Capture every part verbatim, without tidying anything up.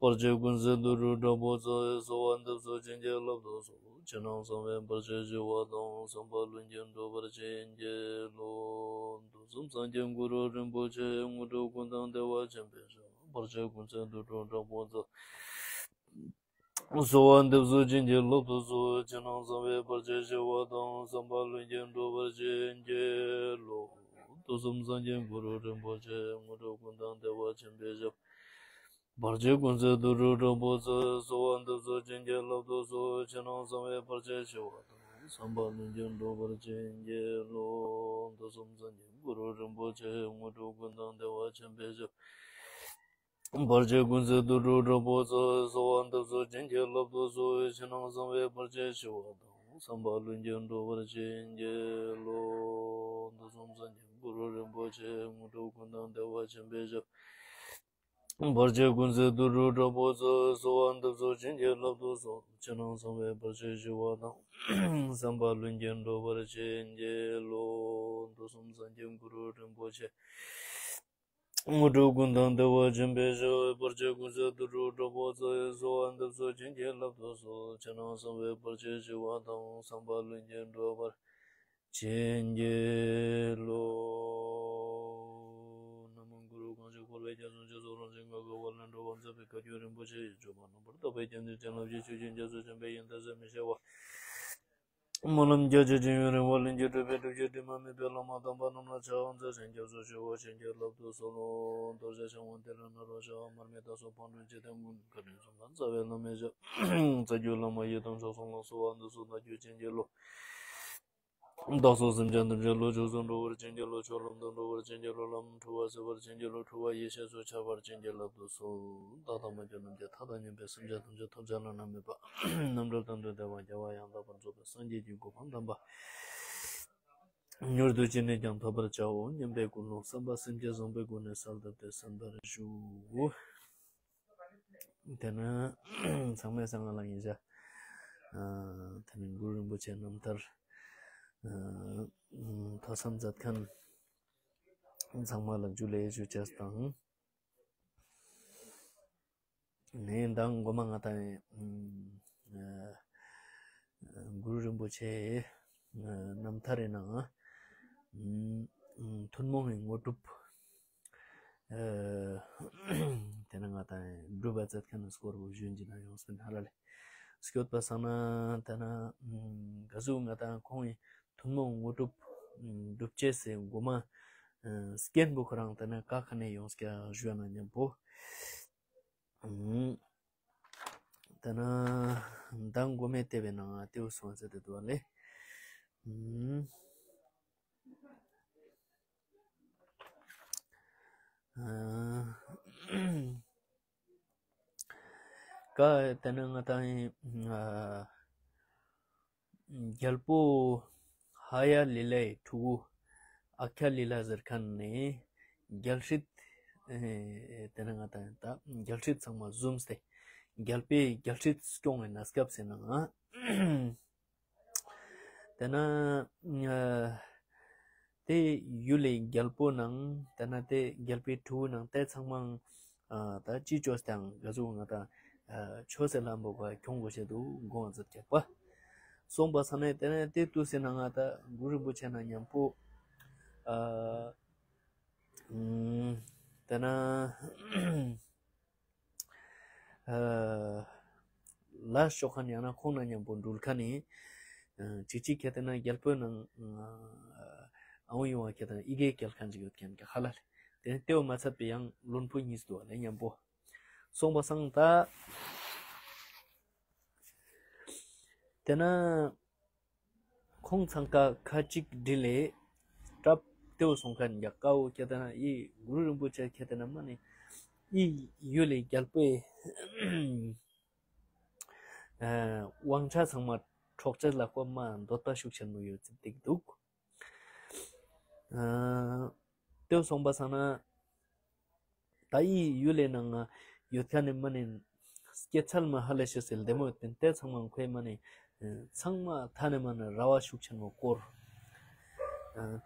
བར་ཆད་ཀུན་སེལ་དུད་འགྲོ་དྲག་པོ་ཚོགས། གསོལ་བ་འདེབས་སོ་བྱིན་གྱིས་བརླབ་ཏུ་གསོལ། ཕྱི་ནང་གསང་བའི་བར་ཆད་ཞི་བ་དང་། བསམ་པ་ལྷུན་གྱིས་འགྲུབ་པར་བྱིན་གྱིས་རློབས། ཐུགས་གསུམ་སངས་རྒྱས་གུ་རུ་རིན་པོ་ཆེ། དངོས་གྲུབ་ཀུན་དང་བདེ་བ་ཆེན་པོའི་ཞབས། བར་ཆད་ཀུན་སེལ་དུད་འགྲོ་དྲག་པོ་ཚོགས། གསོལ་བ་འདེབས་སོ་བྱིན་གྱིས་བརླབ་ཏུ་གསོལ། ཕྱི་ནང་གསང་བའི་བར་ཆད་ཞི་བ་དང་། བསམ་པ་ལྷུན་གྱིས་འགྲུབ་པར་བྱིན་གྱིས་རློབས། ཐུགས་གསུམ་སངས་རྒྱས་གུ་རུ་རིན་པོ་ཆེ། དངོས་གྲུབ་ཀུན་དང་བདེ་བ་ཆེན་པོའི་ཞབས། བར་ཆད་ཀུན་སེལ་དུད་འགྲོ་དྲག་པོ་ཚོགས། གསོལ་བ་འདེབས་སོ་བྱིན་གྱིས་བརླབ་ཏུ་གསོལ། ཕྱི་ནང་གསང་བའི་བར་ཆད་ཞི་བ་དང་། བསམ་པ་ལྷུན་གྱིས་འགྲུབ་པར་བྱིན་གྱིས་རློབས། ཐུགས་གསུམ་སངས་རྒྱས་གུ་རུ་རིན་པོ་ཆེ། དངོས་གྲུབ་ཀུན་དང་བདེ་བ་ཆེན་པོའི་ཞབས། བར་ཆད་ཀུན་སེལ་དུད་འགྲོ་དྲག་པོ་ཚོགས། གསོལ་བ་འདེབས་སོ་བྱིན་གྱིས་བརླབ་ཏུ་གསོལ། ཕྱི་ནང་གསང་བའི་བར་ཆད་ཞི་བ་དང་། བསམ་པ་ལྷུན་གྱིས་འགྲུབ་པར་བྱིན་གྱིས་རློབས། ཐུགས་གསུམ་སངས་རྒྱས་གུ་རུ་རིན་པོ་ཆེ། དངོས་གྲུབ་ཀུན་དང་བདེ་བ་ཆེན་པོའི་ཞབས། བར་ཆད་ཀུན་སེལ་དུད་འགྲོ་དྲག་པོ་ཚོགས། གསོལ་བ་འདེབས་སོ་བྱིན་གྱིས་བརླབ་ཏུ་གསོལ། ཕྱི་ནང་གསང་བའི་བར་ཆད་ཞི་བ་དང་། བསམ་པ་ལྷུན་གྱིས་འགྲུབ་པར་བྱིན་གྱིས་རློབས། ཐུགས་གསུམ་སངས་རྒྱས་གུ་རུ་རིན་པོ་ཆེ། དངོས་གྲུབ་ཀུན་དང་བདེ་བ་ཆེན་པོའི་ཞབས། བར་ཆད་ཀུན་སེལ་དུད་འགྲོ་དྲག་པོ་ཚོགས། གསོལ་བ་འདེབས་སོ་བྱིན་གྱིས་བརླབ་ཏུ་གསོལ། ཕྱི་ནང་གསང་བའི་བར་ཆད་ཞི་བ་དང་། བསམ་པ་ལྷུན་གྱིས་འགྲུབ་པར་བྱིན་གྱིས་རློབས། ན་མོ་གུ་རུ། གང་ཞིག་འཁོར་བའི་རྒྱ་མཚོ་འཇིགས་སུ་རུང་ཞིང་། ང་རྒྱལ་བ་ལས་འགྲོ་བ་མཛད་པའི་བཀའ་བརྒྱུད་རིན་པོ་ཆེ་ཡི་སྤྱོད་པ་རྣམ་པར་དག་པའི་རྒྱུན་འདི་བྱིན་རླབས་ཀྱི་ཆུ་རྒྱུན་རྒྱ་མཚོ་ཆེན་པོའི་ཡོན་ཏན་ཟད་མི་ཤེས་པ། སྨོན་ལམ་རྒྱ་ཆེ་ཞིང་ཡུན་རིང་བ་ལྷུན་གྱིས་གྲུབ་པའི་སྒྲུབ་བརྒྱུད་དྲི་མ་མེད་པའི་བླ་མ་དམ་པ་རྣམས་ལ་ཕྱག་འཚལ་ཞིང་སྐྱབས་སུ་མཆིའོ། བྱིན་གྱིས་བརླབ་ཏུ་གསོལ་ལོ། རྡོ་རྗེ་འཆང་དབང་ཏེ་ར་ནཱ་རོ་ཞབས། མར་མི་དྭགས་སོགས་ཕག་གྲུ་འཇིག་རྟེན་མགོན། བཀའ་དྲིན་གསུམ་ལྡན་རྩ་བའི་བླ་མའི་ཞབས། རྩ་བརྒྱུད་བླ་མ་ཡི་དམ་མཆོག་གསུམ་ལ། གསོལ་བ་འདེབས་སོ་བདག་རྒྱུད་བྱིན་གྱིས་རློབས། བདག་སོགས་སེམས་ཅན་ཐམས་ཅད་བློ་ཆོས་སུ་འགྲོ་བར་བྱིན་གྱིས་རློབས། ཆོས་ལམ་དུ་འགྲོ་བར་བྱིན་གྱིས་རློབས། ལམ་འཁྲུལ་བ་སེལ་བར་བྱིན་གྱིས་རློབས། འཁྲུལ་བ་ཡེ་ཤེས་སུ་འཆར་བར་བྱིན་གྱིས་བརླབ་ཏུ་གསོལ། བདག་དང་མ་གྱུར་ནམ་མཁའི་མཐའ་དང་མཉམ་པའི་སེམས་ཅན་ཐམས་ཅད་ཐོབ་བྱ་བླ་ན་མེད་པ་རྣམ་གྲོལ་དོན་དུ་བདེ་བ་རྒྱལ་བ་ཡང་དག་པར་རྫོགས་པའི་སངས་རྒྱས་ཀྱི་གོ་འཕང་དམ་པ་མྱུར་དུ་ཅི་ནས་ཀྱང་ཐོབ་པར་བྱའོ་སྙམ་པའི་ཀུན་སློང་བསམ་པ་སེམས་བསྐྱེད་བཟང་པོའི་སྒོ་ནས་གསལ་བཏབ་སྟེ་གསན་པར་ཞུ། དེ་ནས་ཚང་མས་གསན་ང་ལ་ཡིན་ཤག་དེ་ནས་གུ་རུ་རིན་པོ་ཆེའི་རྣམ་ཐར་ཐོས་བསམ་མཛད་མཁན་ཚང་མ་ལ་ཇུ་ལེ་ཞུ་ཅེས་དང་། ནས་མདང་གོ་མ་ང་དང་གུ་རུ་རིན་པོ་ཆེའི་རྣམ་ཐར་རི་ནང་ཐུན་མོང་བའི་དངོས་གྲུབ། དེ་ནས་ང་དང་སྒྲུབ་པ་མཛད་མཁན་ནི་སྐོར་བོ་ཞུ་ཡིན་ན་ཡོངས་པའི་ཧ་ལ་ལས། སྐྱོད་པ་སང་ན་དེ་ནས་ག་ཟུག་ང་དང་ཁོང་གི་ཐུན་མོང་དངོས་གྲུབ་སྒྲུབ་ཅེས་སི་གོ་མ་རྐྱེན་བོ་ཁོ་རང་དེ་ནས་ཀ་ཁ་ནས་ཡོངས་ཀྱག་ཞུ་ན་མཉམ་པོ། དེ་ནས་མདང་གོ་མའི་དེབ་བི་ནང་ང་དེའུ་སོང་ཟེར་ཏེ་འདུག་ལེ། ཀ་དེ་ནས་ང་དང་རྒྱལ་པོ་ཧ་ཡ་ལི་ལའི་ཕྲུ་གུ་ཨ་ཁྱ་ལི་ལ་ཟེར་མཁན་ནི་རྒྱལ་སྲིད། དེ་ནས་ང་དང་ད་རྒྱལ་སྲིད་ཚང་མ་བཟུམས་ཏེ་རྒྱལ་པོའི་རྒྱལ་སྲིད་སྐྱོང་བའི་གནས་སྐབས་སི་ནང་ང་དེ་ནས་དེ་ཡུལ་ལི་རྒྱལ་པོ་ནང་དེ་ནས་དེ་རྒྱལ་པོའི་ཕྲུ་གུ་ནང་དེ་ཚང་མ་ད་ཅི་ཅོས་ཏེ་ག་ཟུག་ང་དང་ཆོས་སི་ལམ་བོ་ག་ཁྱོང་དགོས་ཤེས་འདུག་དགོངས་མཛད་ཀྱག་པ། སོང་པ་སང་ན་དེ་ནས་དེ་དུས་སི་ནང་ང་ད་གུ་རུ་རིན་པོ་ཆེ་ནང་མཉམ་པོ་དེ་ནས་ལ་ཤོག་མཁན་ཡང་ན་ཁོང་ནང་མཉམ་པོ་འགྲུལ་མཁན་ནི་ཅིག་ཅིག་ཁྱེད་དེ་ནས་རྒྱལ་པོའི་ནང་ཨ་འོ་ཡོང་བ་ཁྱེད་དེ་ནས་ཡི་གེ་སྐྱེལ་མཁན་ཅིག་ཡོད་མཁན་གྱི་ཧ་ལ་ལེ། དེ་ནས་དེའོ་མ་ཚད་པའི་ཡང་བློན་པོ་གཉིས་འདུག་ལེ་མཉམ་པོ། སོང་པ་སང་ད་དེ་ནས་ཁོང་ཚང་ཀ་ཁ་ཅིག་འདྲི་ལེ་གྲབ་དེའུ་སོང་མཁན་ཡག་ཀའོ་ཁྱེད་དེ་ནས་ཡི་གུ་རུ་རིན་པོ་ཆེ་ཁྱེད་དེ་ནས་མ་ནི་ཡི་ཡུལ་ལི་རྒྱལ་པོའི་དབང་ཆ་ཚང་མ་འཕྲོག་ཅེས་ལ་ཁོ་མ་འདོད་པ་ཤུགས་ཆེན་མོ་ཡོད་ཚིག་འདུག་དེའུ་སོང་པ་སང་ན་ད་ཡི་ཡུལ་ལི་ནང་ང་ཡོད་མཁན་ནི་མ་ནི་སྐྱེད་ཚལ་མ་ཧ་ལས་ཤེས་སི་ལྡེ་མོ་ཡོད་པིན། དེ་ཚང་མ་ཁོའི་མ་ནི་ཚང་མ་མཐའ་ནས་མ་ནི་ར་བ་ཤུགས་ཆེན་མོ་བསྐོར།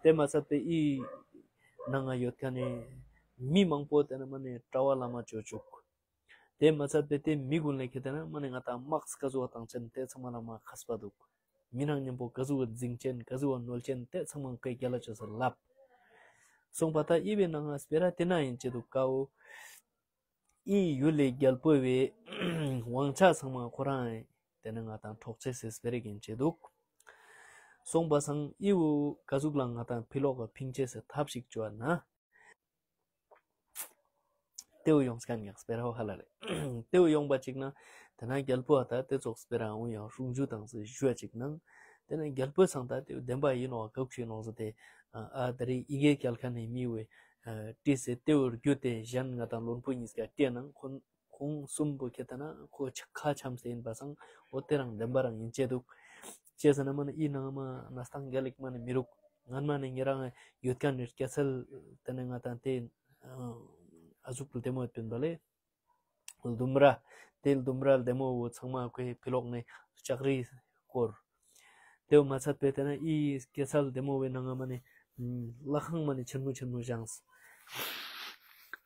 དེ་མ་ཚད་པའི་ཡི་ནང་ང་ཡོད་མཁན་ནི་མི་མང་པོ་དེ་ནས་མ་ནི་གྲྭ་པ་བླ་མ་ཅོ་བཅུག་དེ་མ་ཚད་པའི་དེ་མི་གུན་ལ་ཁེ་ཏེ་ན་མ་ནེ་ང་ཏང་དམག་ག་ཟུག་བཏང་ཅེན་དེ་ཚང་མ་ལ་མ་མཁས་པ་འདུག། མི་རང་ཉམ་པོ་ག་ཟུག་འཛིང་ཅེན་ག་ཟུག་གནོད་ཅེན་དེ་ཚང་མ་ཁོའི་རྒྱལ་ལ་ཅོས་ལབ། སོང་པ་ད་ཨི་བའི་ནང་ང་སྤེ་ར་དེ་ན་ཡིན་ཅེ་འདུག་ཀ་འོ། ཨི་ཡུལ་ལི་རྒྱལ་པོ་བའི་དབང་ཆ་ཚང་མ་ཁོ་རང་དེ་ནི་ང་ཏང་འཕྲོག་ཅེས་སི་སྤེ་ར་ཡིན་ཅེ་འདུག། སོང་པ་སང་ཨི་བོ་ག་ཟུག་ལ་ང་ཏང་ཕི་ལོག་ག་ཕིང་ཅེས་སི་ཐབས་ཤིག་ཅོ་ན། དེ་བོ་ཡོངས་ཁན་ཡང་སྤེ་ར་བོ་ཧ་ལ་རེ། དེ་བོ་ཡོང་པ་ཅིག་ན་དེ་ན་རྒྱལ་པོ་ཨ་ད་དེ་ཙོགས་སྤེ་ར་འུ་ཡང་ཧྲུང་ཇུ་དང་སི་ཞུ་བ་ཅིག་ནང་། དེ་ན་རྒྱལ་པོ་ཚང་ད་དེ་བོ་བདེན་པ་ཡིན་ནོག་ག་ཁུ་ཤི་ནོག་ཟེར་ཏེ། ཨ་ད་རེ་ཨི་གེ་རྒྱལ་ཁ་ནེ་མི་བོ་ཨ་ཏི་སེ་དེ་བོ་རྒྱུ་དེ་གཞན་ང་ཏང་བློན་པོ་གཉིས་ཀ་ཏེ་ནང་ཁོང་ཁོང་གསུམ་པོ་ཁེ་ཏེ་ན་ཁོ་ཆ་ཁ་འཆམས་ཏེ་ཡིན་པ་སང་འོ་དེ་རང་བདེན་པ་རང་ཡིན་ཅེ་འདུག། ཅི་ཟེར་ན་མ་ནེ་ཨི་ནང་མ་ན་སྟངས་རྒྱལ་ལིག་མ་ནེ་མི་རུག། ངན་མ་ནེ་ཉེ་རང་ཡོད་ཁན་ནི་སྐྱེ་ཚལ་དེ་ནེ་ང་ཏང་དེ་ཨ་ཟུག་པོ་བདེ་མོ་ཡོད་པིན་པ་ལེ། ལྡུམ་ར། དེ་ལྡུམ་ར་བདེ་མོ་བོ་ཚང་མ་ཁོའི་ཕི་ལོག་ནེ་ལྕགས་རི་སྐོར། དེ་བོ་མ་ཚད་པའི་དེ་ན་ཨི་སྐྱེ་ཚལ་བདེ་མོ་བོའི་ནང་ང་མ་ནེ་ལྷ་ཁང་མ་ནེ་ཆེན་མོ་ཆེན་མོ་བཞེངས།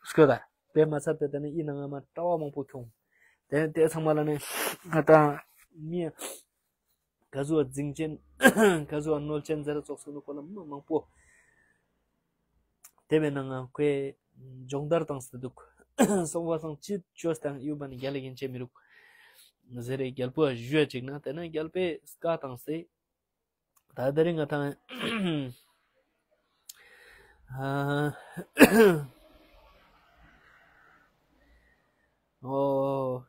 སྐྱོ་ད། དེ་མ་ཚད་པའི་དེ་ན་ཨི་ནང་ང་མ་གྲྭ་བ་མང་པོ་ཁྱོང་། དེ་དེ་ཚང་མ་ལ་ནི་ང་ཏང་མི་ག་ཟུག་འཛིང་ཅེན་ག་ཟུག་གནོད་ཅེན་ཟེར་ཙོགས་སུ་ནུ་ཁོ་ལ་མ་མང་པོ། དེ་བའི་ནང་ང་ཁོའི་སྦྱོང་བརྡར་བཏང་སྟེ་འདུག། སོང་པ་སང་ཅི་ཅོས་དང་ཡུ་བ་ནི་རྒྱལ་ལ་ཡིན་ཅེ་མི་རུག་ཟེར་རེ་རྒྱལ་པོ་ཞུ་ཡ་ཅིག་ན་དེ་ན་རྒྱལ་པོའི་བཀའ་བཏང་སྟེ། ད་དེ་རིང་ང་ཏང་ཨ་འོ།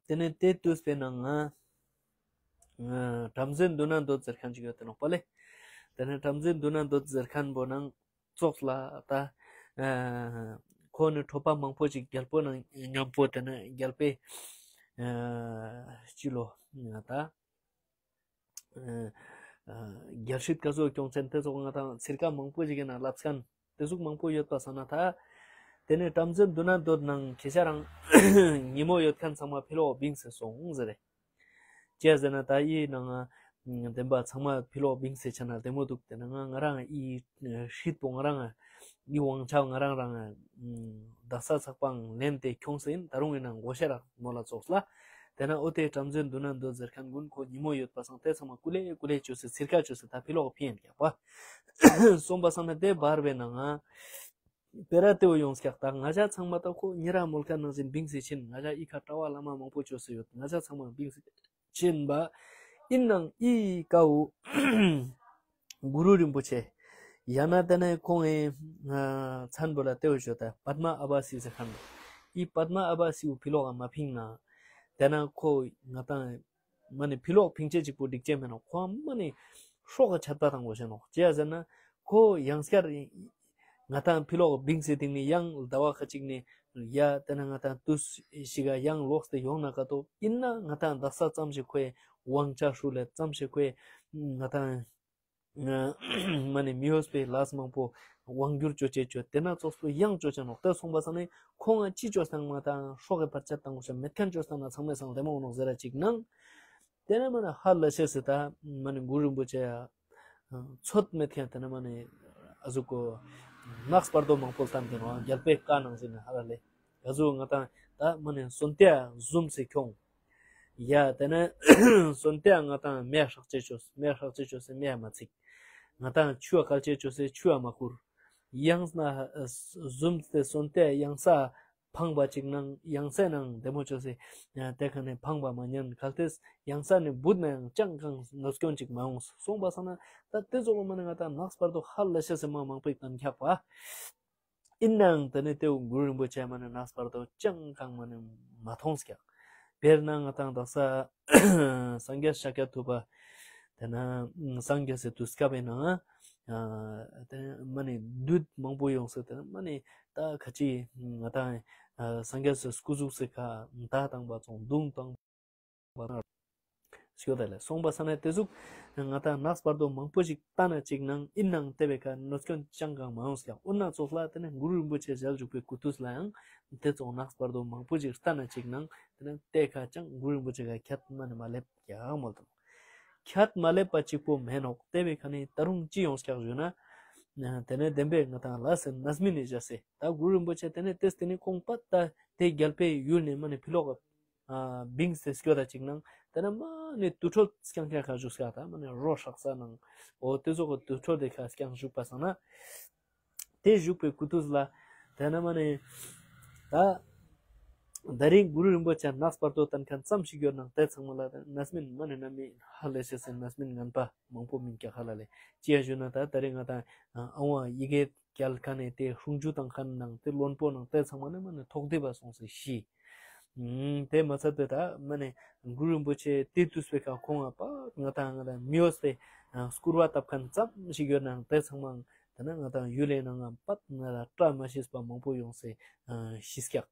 དེ་ནེ་དེ་དུས་པའི་ནང་ང་ཨ་བྲམ་ཟེ་མདུན་ན་འདོད་ཟེར་ཁན་ཅིག་ཡོད་དེ་ནོག་པ་ལེ། དེ་ནེ་བྲམ་ཟེ་མདུན་ན་འདོད་ཟེར་ཁན་བོ་ནང་ཙོགས་ལ་ད་ཨ་ཁོ་ནི་གྲོགས་པོ་མང་པོ་ཅིག་རྒྱལ་པོ་ནང་མཉམ་པོ་དེ་ནེ་རྒྱལ་པོའི་ཨ་ཅི་ལོ་ད་ཨ་ཨ་རྒྱལ་སྲིད་ག་ཟུག་སྐྱོང་ཅེན་དེ་ཙོགས་ང་ཏང་ཚིར་ཀ་མང་པོ་ཞིག་གི་ནང་ལབ་ཁན་དེ་ཟུག་མང་པོ་ཡོད་པ་སང་ན་ད། དེ་ནེ་བྲམ་ཟེ་མདུན་ན་འདོད་ནང་ཁྱེད་ཅག་རང་ཉི་མོ་ཡོད་ཁན་ཚང་མ་ཕི་ལོག་བིངས་སེ་སོང་ཟེར་རེ། ཅི་ཟེར་ན་ད་ཨི་ནང་ང་བདེན་པ་ཚང་མ་ཕི་ལོག་བིངས་སེ་ཆ་ན་བདེ་མོ་འདུག། དེ་ནང་ང་ང་རང་ཨི་སྲིད་པོ་ང་རང་ཨི་དབང་ཆ་ང་རང་རང་དག་ས་ཚགས་པའང་ལེན་ཏེ་ཁྱོངས་སེ་ཡིན། ད་རུང་ཡིན་ན་མགོ་ཤེས་རག་མོ་ལ་ཙོགས་ལ། དེ་ན་འོ་དེ་བྲམ་ཟེ་མདུན་ན་འདོད་ཟེར་ཁན་གུན་ཁོ་ཉི་མོ་ཡོད་པ་སང་དེ་ཚང་མ་ཀུ་ལེ་ཀུ་ལེ་ཅོས་སེ་ཚིར་ཀ་ཅོས་སེ་ད་ཕི་ལོག་ཕི་ཡིན་རྒྱག་པ། སོང་པ་སང་ན་དེ་བར་བའི་ནང་ང་སྤེ་ར་དེ་བོ་ཡོངས་ཀྱག། ད་ང་ཅག་ཚང་མ་ད་ཁོ་ཉེ་རང་མོལ་ཁན་ནང་བཞིན་བིངས་སེ་ཕྱིན། ང་ཅག་ཨི་ཁ་གྲྭ་བ་བླ་མ་མང་པོ་ཅོས་སེ་ཡོད། ང་ཅག་ཚང་མ་བིངས་སེ་ཕྱིན་པ། ཨིན་ནང་ཨི་ཀ་བོ་གུ་རུ་རིན་པོ་ཆེ་ཡང་ན་དེ་ནེ་ཁོང་ངི་མཚན་པོ་ལ་དེ་བོ་ཞུ་ད་པདྨ་ཨ་བ་སི་ཟེར་ཁན། ཨི་པདྨ་ཨ་བ་སི་བོ་ཕི་ལོག་ག་མ་ཕིང་ན་དེ་ན་ཁོ་ང་ཏང་མ་ནེ་ཕི་ལོག་ཕིང་ཅེ་ཅིག་པོ་འགྲིག་ཅེ་མེད་ནོག། ཁོ་མ་ནེ་སྲོག་ག་ཆད་པ་བཏང་དགོས་ཤེས་ནོག། ཅི་ཡ་ཟེར་ན་ཁོ་ཡང་སྐྱར་ང་ཏང་ཕི་ལོག་བིངས་སེ་སྟིང་ནེ་ཡང་ཟླ་བ་ཁ་ཅིག་ནེ་ཡ་དེ་ན་ང་ཏང་དུས་ཤིག་ག་ཡང་ལོག་སྟེ་ཡོང་ན་ཀ་ཏོ་ཨིན་ན་ང་ཏང་དག་ས་ཙམ་ཞིག་ཁོའི་དབང་ཆ་ཧྲུལ་ལེ་ཙམ་ཞིག་ཁོའི་ང་ཏང་མ་ནེ་མི་འོས་པའི་ལས་མང་པོ་དབང་བསྒྱུར་ཅོ་ཅེས་ཅོ་དེ་ན་ཙོགས་པོ་ཡང་ཅོ་ཅེས་ནོག། དེ་སོང་པ་སང་ནེ་ཁོང་ང་ཅི་ཅོས་ཏང་མ་ཏང་སྲོག་གི་བར་ཆད་བཏང་དགོས་ཤེས་མེད་ཁན་ཅོས་ཏང་ན་ཚང་མའི་སང་བདེ་མོ་ནོག་ཟེར་ར་ཅིག་ནང་། དེ་ནེ་མ་ནེ་ཧ་ལ་ཤེས་སི་ད་མ་ནེ་གུ་རུ་རིན་པོ་ཆེ་ཡ་ཚོད་མེད་ཁན་དེ་ནེ་མ་ནེ་ཨ་ཟུག་གོ་ནགས་བར་དོ་མང་པོ་བསྟན་ཏེ་ནོག། རྒྱལ་པོའི་བཀའ་ནང་ཟིན་ནེ་ཧ་ལ་ལེ། ག་ཟུག་ང་ཏང་ད་མ་ནེ་སོན་ཏེ་ཟུམ་སེ་ཁྱོང་། ཡ་དེ་ནེ་སོན་ཏེ་ང་ཏང་མེ་ཧྲག་ཅེས་ཅོས་མེ་ཧྲག་ཅེས་ཅོས་སེ་མེ་མ་ཚིག། ང་ཏང་ཆུ་ཡ་ཀལ་ཅེས་ཅོས་སེ་ཆུ་ཡ་མ་ཁུར། ཡང་ན་ཟུམ་སྟེ་སོན་ཏེ་ཡང་ས་ཕང་པ་ཅིག་ནང་ཡང་སའི་ནང་བདེ་མོ་ཅོས་སེ་དེ་ཁ་ནེ་ཕང་པ་མ་ཉན། གལ་ཏེ་ཡང་ས་ནེ་བུད་ན་ཡང་ཅང་གང་གནོད་སྐྱོན་ཅིག་མ་ཡོང་། སོང་པ་སང་ན་ད་དེ་ཙོགས་པོ་མ་ནེ་ང་ཏང་ནགས་བར་དོ་ཧ་ལ་ཤེས་སི་མ་མང་པོ་ཞིག་བསྟན་ཁྱག་པ། ཨིན་ནའང་དེ་ནེ་དེ་བོ་གུ་རུ་རིན་པོ་ཆེ་མ་ནེ་ནགས་བར་དོ་ཅང་གང་མ་ནེ་མ་མཐོང་ཀྱག། དཔེར་ན་ང་ཏང་དག་ས་སངས་རྒྱས་ཤཱཀྱ་ཐུབ་པ་དེ་ན་སངས་རྒྱས་སི་དུས་སྐབས་པའི་ནང་ཨ་དེ་མ་ནེ་བདུད་མང་པོ་ཡོངས་སེ་དེ་ན་མ་ནེ་ད་ཁ་ཅིག་ང་ཏང་ཨ་སངས་རྒྱས་སི་སྐུ་གཟུགས་སི་ཁ་མདའ་བཏང་པ་ཙོགས་མདུང་བཏང་པ་ན་སྐྱོ་ད་ལེ། སོང་པ་སང་ན་དེ་ཟུག་ང་ཏང་ནགས་བར་དོ་མང་པོ་ཞིག་བལྟ་ན་ཅིག་ནང་ཨིན་ནའང་དེ་བའི་ཁ་གནོད་སྐྱོན་ཅང་གང་མ་ཡོང་ཀྱག། འོ་ན་ཙོགས་ལ་དེ་ནེ་གུ་རུ་རིན་པོ་ཆེ་ཞལ་བཞུགས་པའི་སྐུ་དུས་ལ་ཡང་དེ་ཙོགས་ནགས་བར་དོ་མང་པོ་ཞིག་བལྟ་ན་ཅིག་ནང་དེ་ནེ་དེ་ཁ་ཅང་གུ་རུ་རིན་པོ་ཆེ་ཁ་ཁྱད་མ་ནེ་མ་ལེབ་ཀྱག་མོལ་དང་། ཁྱད་མ་ལེབ་པ་ཅིག་པོ་མེན་ནོག། དེ་བའི་ཁ་ནེ་ད་རུང་ཅི་ཡོངས་ཀྱག་ཞུ་ན། ཏེ་ནེ་བདེན་པའི་ང་ཏང་ལ་སེ་རྣམ་སྨིན་ནི་བཞག་སེ་ད་གུ་རུ་རིན་པོ་ཆེ་ཏེ་ནེ་ཏེས་ཏེ་ནེ་ཁོང་པད་ད་ཏེ་རྒྱལ་པོའི་ཡུལ་ནེ་མ་ནེ་ཕི་ལོག་ག་ཨ་བིངས་ཏེ་སྐྱོད་ད་ཅིག་ནང་ཏེ་ནེ་མ་ནེ་དུར་ཁྲོད་རྐྱང་རྐྱང་ཁ་བཞུགས་ས་ད་མ་ནེ་རོ་ཧྲག་ས་ནང་འོ་ཏེ་ཙོགས་གི་དུར་ཁྲོད་དེ་ཁ་རྐྱང་བཞུགས་པ་སང་ན། ཏེ་བཞུགས་པའི་སྐུ་དུས་ལ་ཏེ་ནེ་མ་ནེ་ད་ད་རིང་གུ་རུ་རིན་པོ་ཆེ་ནགས་བར་དོ་སྟན་ཁན་ཙམ་ཞིག་ཡོད་ནང་ཏེ་ཚང་མ་ལ་ད་རྣམ་སྨིན་མ་ནེ་རྣམ་སྨིན་ཧ་ལས་ཤེས་སེ་རྣམ་སྨིན་ངན་པ་མང་པོ་སྨིན་ཀྱག་ཧ་ལ་ལེ། ཅི་ཡ་ཞུ་ན་ད་ད་རིང་ང་ཏང་ཨ་ཝ་ཡི་གེ་རྒྱལ་ཁན་ནི་ཏེ་ཧྲུང་ཇུ་ཏང་ཁན་ནང་ཏེ་བློན་པོ་ནང་ཏེ་ཚང་མ་ནེ་མ་ནེ་ཐོག་དེ་བ་སོང་སེ་ཤི། ཨུམ་ཏེ་མ་ཚད་པའི་ད་མ་ནེ་གུ་རུ་རིན་པོ་ཆེ་ཏེ་དུས་པའི་ཁ་ཁོང་ང་པ་ང་ཏང་ང་ཏང་མི་འོས་པའི་སྐུར་བ་བཏབ་ཁན་ཙམ་ཞིག་ཡོད་ནང་ཏེ་ཚང་མ་ཏེ་ནེ་ང་ཏང་ཡུལ་ལི་ནང་ང་པད་ང་ལ་བཀྲ་མ་ཤིས་པ་མང་པོ་ཡོང་སེ་ཤི་ཀྱག།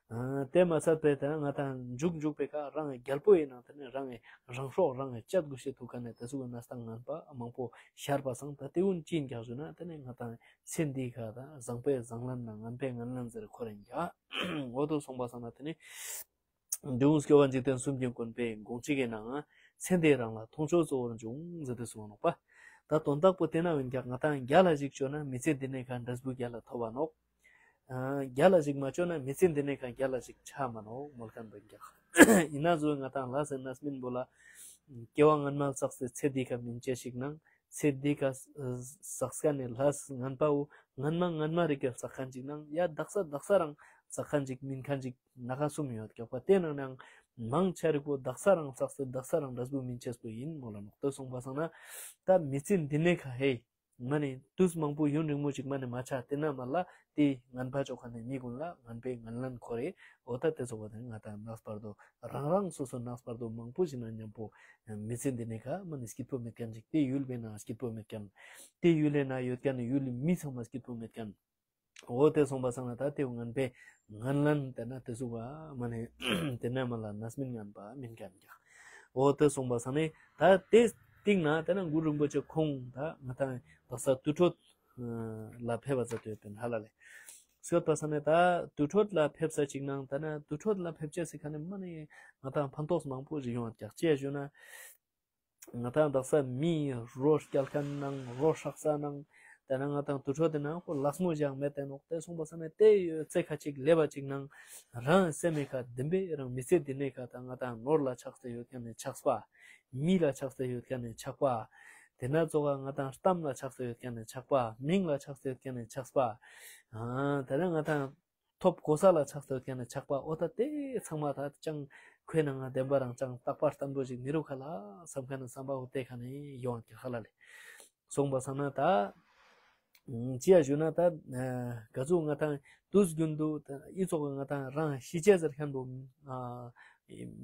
ཨ་ཏེ་མ་ཚད་པའི་ཏེ་ནེ་ང་ཏང་མཇུག་མཇུག་པའི་ཁ་རང་རྒྱལ་པོ་ཡིན་ནང་ཏེ་ནེ་རང་རང་སྲོག་རང་གཅད་དགོས་ཤེས་ཐུག་ཁན་ནི་ཏེ་ཚོ་གི་གནས་སྟངས་ངན་པ་མང་པོ་ཤར་བ་སང་ད་ཏེ་ཀུན་ཅི་ཡིན་ཀྱག་ཞུ་ན་ཏེ་ནེ་ང་ཏང་ཚེ་འདིའི་ཁ་ད་བཟང་པོའི་བཟང་ལན་ནང་ངན་པའི་ངན་ལན་ཟེར་ཁོ་རང་ཀྱག། འོ་ཏེ་སོང་པ་སང་ན་ཏེ་ནེ་འབྲི་གུང་སྐྱོབ་པ་འཇིག་རྟེན་གསུམ་མགོན་པོའི་དགོངས་གཅིག་གི་ནང་ང་ཚེ་འདིའི་རང་ལ་མཐོང་ཆོས་གཙོ་བོར་འབྱུང་ཟེར་ཏེ་གསུངས་ནོག་པ། ད་དོན་དག་པོ་ཏེ་ན་འོན་ཀྱག་ང་ཏང་རྒྱལ་ལ་ཞིག་ཅོས་ན་མི་ཚེ་འདི་ནེ་ཁ་འབྲས་བུ་རྒྱལ་ལ་ཐོབ་བ་ནོག། ཨ་རྒྱལ་ལ་ཞིག་མ་ཅོས་ན་མི་ཚེ་འདི་ནེ་ཁ་རྒྱལ་ལ་ཞིག་ཆ་མ་ནོག་མོལ་ཁན་པོ་ཀྱག། ཡིན་ན་ཟོ་ང་ཏང་ལ་སེ་རྣམ་སྨིན་པོ་ལ་སྐྱེ་བ་སྔན་མ་བསགས་སེ་ཚེ་འདི་ཁ་སྨིན་ཅེས་ཤིག་ནང་ཚེ་འདི་ཁ་བསགས་ཁན་ནི་ལས་ངན་པ་བོ་སྔན་མ་སྔན་མ་རིག་ག་བསགས་ཁན་ཅིག་ནང་ཡ་དག་ས་དག་ས་རང་བསགས་ཁན་ཅིག་སྨིན་ཁན་ཅིག་ན་ཁ་གསུམ་ཡོད་ཀྱག་པ། ཏེ་ནང་ནང་མང་ཆེ་རིག་པོ་དག་ས་རང་བསགས་སེ་དག་ས་རང་འབྲས་བུ་སྨིན་ཅེས་པོ་ཡིན་མོལ་ལ་ནོག། ཏེ་སོང་པ་སང་ན་ད་མི་ཚེ་འདི་ནེ་ཁ་ཧེ། མ་ནེ་དུས་མང་པོ་ཡུན་རིང་མོ་ཅིག་མ་ནེ་མ་ཆ་ཏེ་ན་མ་ལ་ཏེ་ངན་པ་ཅོ་ཁན་ནི་མི་ཀུན་ལ་ངན་པའི་ངན་ལན་ཁོར་རེ། འོ་ད་ཏེ་ཚོ་བ་ཏེ་ང་ཏང་ནགས་བར་དོ་རང་རང་སོ་སོ་ནགས་བར་དོ་མང་པོ་ཞིག་ན་མཉམ་པོ་མི་ཚེ་འདི་ནེ་ཁ་མ་ནེ་སྐྱིད་པོ་མེད་ཁན་ཅིག་ཏེ་ཡུལ་པའི་ནང་སྐྱིད་པོ་མེད་ཁན་ཏེ་ཡུལ་ལི་ནང་ཡོད་ཁན་ནི་ཡུལ་ལི་མི་ཚང་མ་སྐྱིད་པོ་མེད་ཁན། འོ་ཏེ་སོང་པ་སང་ན་ད་ཏེ་ངན་པའི་ངན་ལན་ཏེ་ན་ཏེ་ཟུག་པ་མ་ནེ་ཏེ་ན་མ་ལ་རྣམ་སྨིན་ངན་པ་སྨིན་ཁན་ཀྱག། འོ་ཏེ་སོང་པ་སང་ན་ད་ཏེ་སྟིང་ན་ཏེ་ན་གུ་རུ་རིན་པོ་ཆེ་ཁོང་ད་ང་ཏང་དག་ས་དུར་ཁྲོད་ལ་ཕེབས་པ་ཟེར་ཏེ་ཡོད་པིན་ཧ་ལ་ལེ། སྐྱོད་པ་སང་ན་ད་དུར་ཁྲོད་ལ་ཕེབས་ས་ཅིག་ནང་ཏེ་ན་དུར་ཁྲོད་ལ་ཕེབས་ཅེས་སི་ཁ་ནེ་མ་ནེ་ང་ཏང་ཕན་ཐོགས་མང་པོ་ཞིག་ཡོང་བ་ཀྱག་ཅི་ཡ་ཞུ་ན། ང་ཏང་དག་ས་མི་རོ་སྐྱལ་ཁན་ནང་རོ་ཧྲག་ས་ནང་ཏེ་ན་ང་ཏང་དུར་ཁྲོད་དེ་ནང་ཁོ་ལགས་མོ་ཞིག་མེད་དེ་ནོག། ཏེ་སོང་པ་སང་ན་ཏེ་ཡོད་ཚེ་ཁ་ཅིག་ལེབ་བ་ཅིག་ནང་རང་སེམས་མི་ཁ་བདེན་པའི་རང་མི་ཚེ་འདི་ནེ་ཁ་ད་ང་ཏང་ནོར་ལ་ཆགས་ཏེ་ཡོད་ཁན་ནི་ཆགས་པ། མི་ལ་ཆགས་ཏེ་ཡོད་ཁན་ནི་ཆགས་པ། ཏེ་ན་ཙོགས་ང་ཏང་གཏམ་ལ་ཆགས་ཏེ་ཡོད་ཁན་ནི་ཆགས་པ། མིང་ལ་ཆགས་ཏེ་ཡོད་ཁན་ནི་ཆགས་པ། ཨ་ཏེ་ན་ང་ཏང་ཐོབ་གོ་ས་ལ་ཆགས་ཏེ་ཡོད་ཁན་ནི་ཆགས་པ་འོ་ད་ཏེ་ཚང་མ་ད་ཅང་ཁོའི་ནང་ང་བདེན་པ་རང་ཅང་རྟག་པ་བརྟན་པོ་ཞིག་མི་རུག་ཁ་ལ་སམ་ཁན་ནི་སམ་པ་འོ་ཏེ་ཁ་ནེ་ཡོང་ཀྱག་ཧ་ལ་ལེ། སོང་པ་སང་ན་ད་ཅི་ཡ་ཞུ་ན་ད་ག་ཟུག་ང་ཏང་དུས་རྒྱུན་དུ་ད་ཨི་ཙོགས་ང་ཏང་རང་ཤི་ཅེས་ཟེར་ཁན་པོ་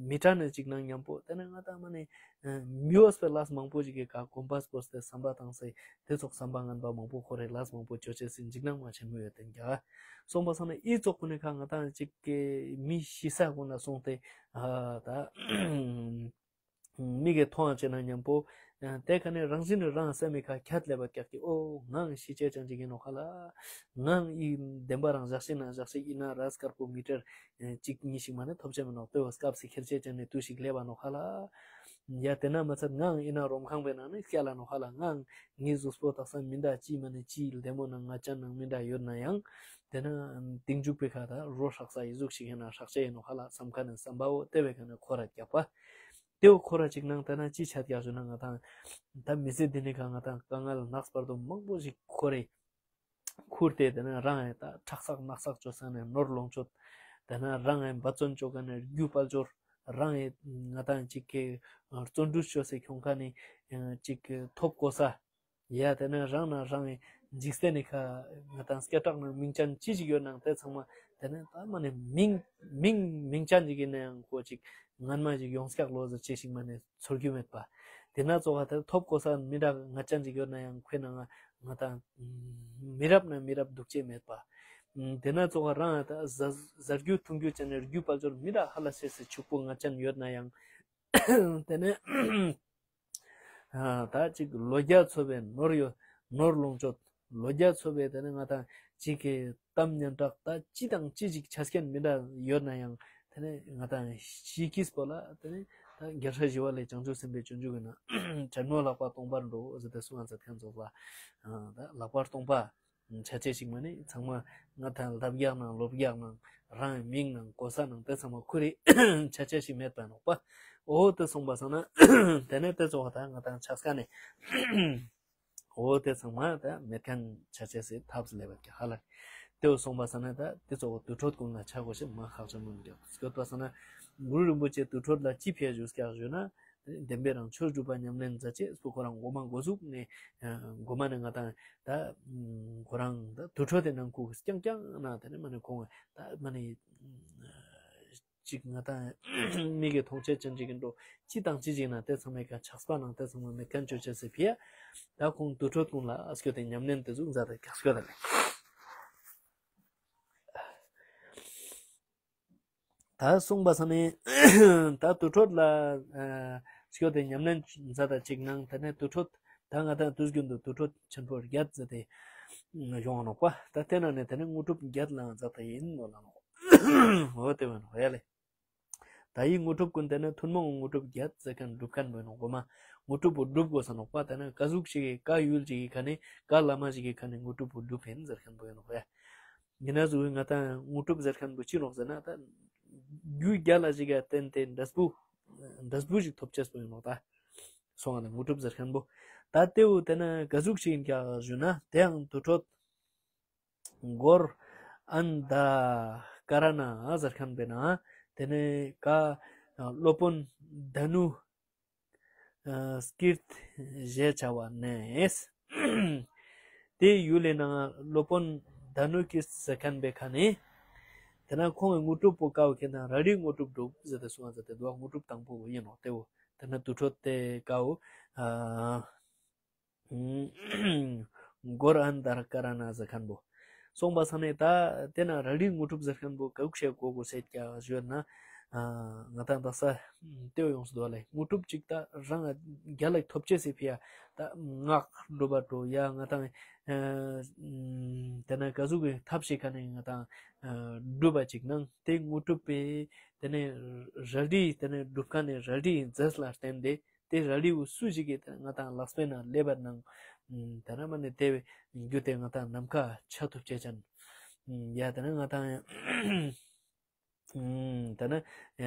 མི་དྲན་ནི་ཅིག་ནང་མཉམ་པོ་ཏེ་ན་ང་ཏང་མ་ནེ་མི་འོས་པའི་ལས་མང་པོ་ཞིག་གི་ཀ་གོམ་པ་སྤོས་ཏེ་སམ་པ་བཏང་སེ་ཏེ་ཙོགས་སམ་པ་ངན་པ་མང་པོ་ཁོར་རེ་ལས་མང་པོ་ཅོ་ཅེས་སི་འཇིགས་སྣང་མ་ཆེན་མོ་ཡོད་དེ་ཀྱག། སོང་པ་སང་ན་ཨི་ཙོགས་ཀུན་ནི་ཁ་ང་ཏང་ཅིག་གི་མི་ཤི་ས་ཀུན་ལ་སོང་སྟེ་ཨ་ད་མི་གི་མཐོང་བ་ཅེ་ན་མཉམ་པོ་ཏེ་ཁ་ནེ་རང་བཞིན་རང་སེམས་མི་ཁ་ཁྱད་ལེབ་བ་ཀྱག་གི་འོ་ངའང་ཤི་ཅེས་ཅན་ཅིག་ཡིན་ནོག་ཁ་ལ། ངའང་ཨི་བདེན་པ་རང་ཞག་ཅིག་ན་ཞག་ཅིག་ཨི་ན་རས་དཀར་པོ་མི་ཊར་ཅིག་གཉིས་ཤིག་མ་ནེ་ཐོབ་ཅེས་མི་ནོག། ཏེ་བོ་སྐབས་སི་ཁྱེར་ཅེས་ཅན་ནི་དུས་ཤིག་ལེབ་བ་ནོག་ཁ་ལ། ཡ་ཏེ་ན་མ་ཚད་ངའང་ཨི་ན་རོམ་ཁང་པའི་ནང་ནེ་སྐྱལ་ལ་ནོག་ཁ་ལ། ངའང་ངའི་གཟུགས་པོ་དག་ས་མི་འདྲ་ཅི་མ་ནེ་ཅི་ལྡེ་མོ་ནང་ང་ཅན་ནང་མི་འདྲ་ཡོད་ན་ཡང་ཏེ་ན་སྟིང་མཇུག་པའི་ཁ་ད་རོ་ཧྲག་ས་ཨི་ཟུག་ཞིག་ཡིན་ན་ཧྲག་ཅེས་ཡིན་ནོག་ཁ་ལ་སམ་ཁན་ནི་སམ་པ་འོ་ཏེ་བོའི་ཁ་ནེ་ཁོ་ར་རྒྱག་པ། ཏེ་བོ་ཁོ་ར་ཅིག་ནང་ཏེ་ན་ཅི་ཆ་རྒྱག་ཞུ་ན་ང་ཏང་ད་མི་ཚེ་འདི་ནི་ཁ་ང་ཏང་དཀའ་ངལ་ནགས་བར་དོ་མང་པོ་ཞིག་ཁོ་རེ་ཁུར་ཏེ་ཏེ་ན་རང་ཡང་ད་ཁྲག་ཟག་རྣག་ཟག་ཅོ་ས་ནེ་ནོར་ལོངས་སྤྱོད། ཏེ་ན་རང་ཡང་འབད་བརྩོན་ཅོ་ཁན་ནི་རྒྱུ་དཔལ་འབྱོར། རང་ཡང་ང་ཏང་ཅིག་གི་བརྩོན་འགྲུས་ཅོས་སེ་ཁྱོང་ཁན་ནི་ཅིག་གི་ཐོབ་གོ་ས། ཡ་ཏེ་ན་རང་ན་རང་ཡང་འཇིག་རྟེན་ནི་ཁ་ང་ཏང་སྐད་གྲགས་ནང་མིང་ཅན་ཅི་ཞིག་ཡོད་ནང་ཏེ་ཚང་མ་ཏེ་ན་ད་མ་ནེ་མིང་མིང་མིང་ཅན་ཅིག་ཡིན་ན་ཡང་ཁོ་ཅིག་ངན་མ་ཞིག་ཡོངས་ཀྱག་ལོ་ཟེར་ཅེས་ཤིག་མ་ནེ་ཚོར་རྒྱུ་མེད་པ། ཏེ་ན་ཙོགས་ཏེ་ཐོབ་གོ་ས་མི་འདྲ་ང་ཅན་ཅིག་ཡོད་ན་ཡང་ཁོའི་ནང་ང་ཏང་མི་རབས་ན་མི་རབས་འདུག་ཅེས་མེད་པ། ཏེ་ན་ཙོགས་རང་ད་ཟ་ཟ་རྒྱུ་འཐུང་རྒྱུ་ཅན་ནི་རྒྱུ་དཔལ་འབྱོར་མི་འདྲ་ཧ་ལ་ཤེས་སི་ཕྱུག་པོ་ང་ཅན་ཡོད་ན་ཡང་ཏེ་ནེ་ཨ་ད་ཅིག་ལོ་བརྒྱ་འཚོ་བའི་ནོར་ཡོད་ནོར་ལོངས་སྤྱོད། ལོ་བརྒྱ་འཚོ་བའི་ཏེ་ནེ་ང་ཏང་ཅིག་གི་གཏམ་སྙན་གྲགས་ད་ཅི་དང་ཅི་ཞིག་ཆ་རྐྱེན་མི་འདྲ་ཡོད་ན་ཡང་ཏེ་ནེ་ང་ཏང་ཤི་ཁིས་པོ་ལ་ཏེ་ནེ་ རྒྱལ་སྲས་ཞི་བ་ལྷས་བྱང་ཆུབ་སེམས་དཔའི་སྤྱོད་འཇུག་གི་ནང་བྲན་མོ་ལག་པ་སྟོང་པར་འགྲོ་ཟེར་ཏེ་གསུངས་ས་ཁན་ཙོགས་ལ། ད་ལག་པ་སྟོང་པ་ཆ་ཅེས་ཤིག་མ་ནེ་ཚང་མ་ང་དང་ལབ་རྒྱག་ནང་ལོབ་རྒྱག་ནང་རང་མིང་ནང་གོ་ས་ནང་དེ་ཚང་མ་ཁུར་རེ་ཆ་ཅེས་ཤིག་མེད་པ་ནོག་པ། འོ་དེ་སོང་པ་སང་ན་དེ་ནེ་དེ་ཙོགས་ད་ང་དང་ཆགས་ཀ་ནེ། འོ་དེ་ཚང་མ་ད་མེད་ཁན་ཆ་ཅེས་སི་ཐབས་ལེབ་བ་ཀྱག་ཧ་ལ། དེ་བོ་སོང་པ་སང་ན་ད་དེ་ཙོགས་དུར་ཁྲོད་ཀུན་ལ་ཆ་དགོས་ཤེས་མ་ཁག་ཆེན་མོ་ནོག་ཀྱག། སྐྱོད་པ་སང་ན་གུ་རུ་རིན་པོ་ཆེ་དུར་ཁྲོད་ལ་ཅི་ཕིའ་བཞུགས་ཀྱག་ཞུ་ན། བདེན་པའི་རང་ཆོས་སྒྲུབ་པ་ཉམས་ལེན་མཛད་ཅེས་སུ་ཁོ་རང་གོ་མ་གོ་ཟུག་ནེ་གོ་མ་ནེ་ང་དང་ད་ཁོ་རང་ད་དུར་ཁྲོད་དེ་ནང་ཁུག་རྐྱང་རྐྱང་ན་དེ་ནེ་མ་ནེ་ཁོང་ད་མ་ནེ་ཅིག་ང་དང་མིག་གི་མཐོང་ཆ་ཅན་ཅིག་གི་འགྲོ་ཅི་དང་ཅི་ཅིག་ན་དེ་ཚང་མའི་ཀ་ཆགས་པ་ནང་དེ་ཚང་མ་མེད་ཁན་ཅོ་ཅེས་སི་ཕིའ་ད་ཁོང་དུར་ཁྲོད་ཀུན་ལ་སྐྱོད་དེ་ཉམས་ལེན་དེ་ཟུག་མཛད་དེ་ཀྱག་སྐྱོད་དེ་ལེ། ད་སོང་པ་སང་ནེ་ད་དུར་ཁྲོད་ལ་སྐྱོད་དེ་ཉམས་ལེན་མཛད་དེ་ཅིག་ནང་དེ་ནེ་དུར་ཁྲོད་ད་ང་དང་དུས་རྒྱུན་དུ་དུར་ཁྲོད་ཆེན་པོ་བརྒྱད་མཛད་དེ་ཡོང་ནོག་པ། ད་དེ་ནང་ནེ་དེ་ནེ་དངོས་གྲུབ་བརྒྱད་ལ་མཛད་དེ་ཡིན་ནོག་ལ་ནོག། འོ་དེ་བོ་ནོག་ཡ་ལེ། ད་འི་དངོས་གྲུབ་ཀུན་དེ་ནེ་ཐུན་མོང་དངོས་གྲུབ་བརྒྱད་ཟེར་ཁན་སྒྲུབ་ཁན་བོ་ནོག་གོ་མ། དངོས་གྲུབ་བོ་སྒྲུབ་དགོས་ས་ནོག་པ། དེ་ནེ་ཀ་ཟུག་ཞིག་གི་ཀ་ཡུལ་ཞིག་གི་ཁ་ནེ་ཀ་བླ་མ་ཞིག་གི་ཁ་ནེ་དངོས་གྲུབ་བོ་སྒྲུབ་ཨིན་ཟེར་ཁན་བོ་ཡིན་ནོག་ཡ། ཡིན་ན་ཟུག་ང་དང་དངོས་གྲུབ་ཟེར་ཁན་བོ་ཅི་ནོག་ཟེར་ན་ད་རྒྱུ་རྒྱལ་ལ་ཞིག་ག་བརྟེན་ཏེ་འབྲས་བུ་འབྲས་བུ་ཞིག་ཐོབ་ཅེས་པོ་ཡིན་ནོག་ད། སོང་ང་ནེ་དངོས་གྲུབ་ཟེར་ཁན་བོ། ད་དེ་བོ་དེ་ནེ་ཀ་ཟུག་ཞིག་ཡིན་ཀྱག་ཞུ་ན་དེའང་དུར་ཁྲོད་གོ་ར་ཨན་དྷ་ཀ་ར་ཎ་ཟེར་ཁན་བོའི་ནང་དེ་ནེ་ཀ་སློབ་དཔོན་དྷ་ནུ་ཀིརྟི་ཞེས་བྱ་བ་ནེ། དེའི་ཡུལ་ལི་ནང་སློབ་དཔོན་དྷ་ནུ་ཀིརྟི་ཟེར་ཁན་བོའི་ཁ་ནེ་དེ་ནེ་ཁོང་གི་དངོས་གྲུབ་པོ་ཀ་བོ་ཁྱེད་ན་རལ་གྲིའི་དངོས་གྲུབ་སྒྲུབ་ཟེར་ཏེ་གསུངས་ས་ཟེར་ཏེ་འདུག། དངོས་གྲུབ་དང་པོ་བོ་ཡིན་ནོག་དེ་བོ། དེ་ནེ་དུར་ཁྲོད་དེ་ཀ་བོ་ཨ་གོ་ར་ཨན་དྷ་ཀ་ར་ཎ་ཟེར་ཁན་བོ། སོང་པ་སང་ནེ་ད་དེ་ནེ་རལ་གྲིའི་དངོས་གྲུབ་ཟེར་ཁན་བོ་ཀ་ཟུག་ཤེས་གོ་དགོས་ཤེས་ཀྱག་ཞུ་ན། ང་དང་དག་ས་དེ་བོ་ཡོངས་སུ་འདུག་ལེ། དངོས་གྲུབ་ཅིག་ད་རང་རྒྱལ་ལ་ཐོབ་ཅེས་སི་ཕིའ་ད་སྔགས་སྒྲུབ་པ་འགྲོ་ཡ་ང་དང་དེ་ནེ་ཀ་ཟུག་གི་ཐབས་ཤིག་ཁ་ནེ་ང་དང་སྒྲུབ་པ་ཅིག་ནང་དེ་དངོས་གྲུབ་པོའི་དེ་ནེ་རལ་གྲི་དེ་ནེ་སྒྲུབ་ཁན་ནི་རལ་གྲིའི་རྫས་ལ་བརྟེན་ཏེ་དེ་རལ་གྲི་བོ་སུ་ཞིག་གི་ང་དང་ལག་པའི་ནང་ལེབ་པ་ནང་དེ་ནེ་མ་ནེ་དེ་བོའི་རྒྱུ་དེ་ང་དང་ནམ་མཁའ་ཆ་ཐུབ་ཅེས་ཅན། ཡ་དེ་ནེ་ང་དང་དེ་ནེ་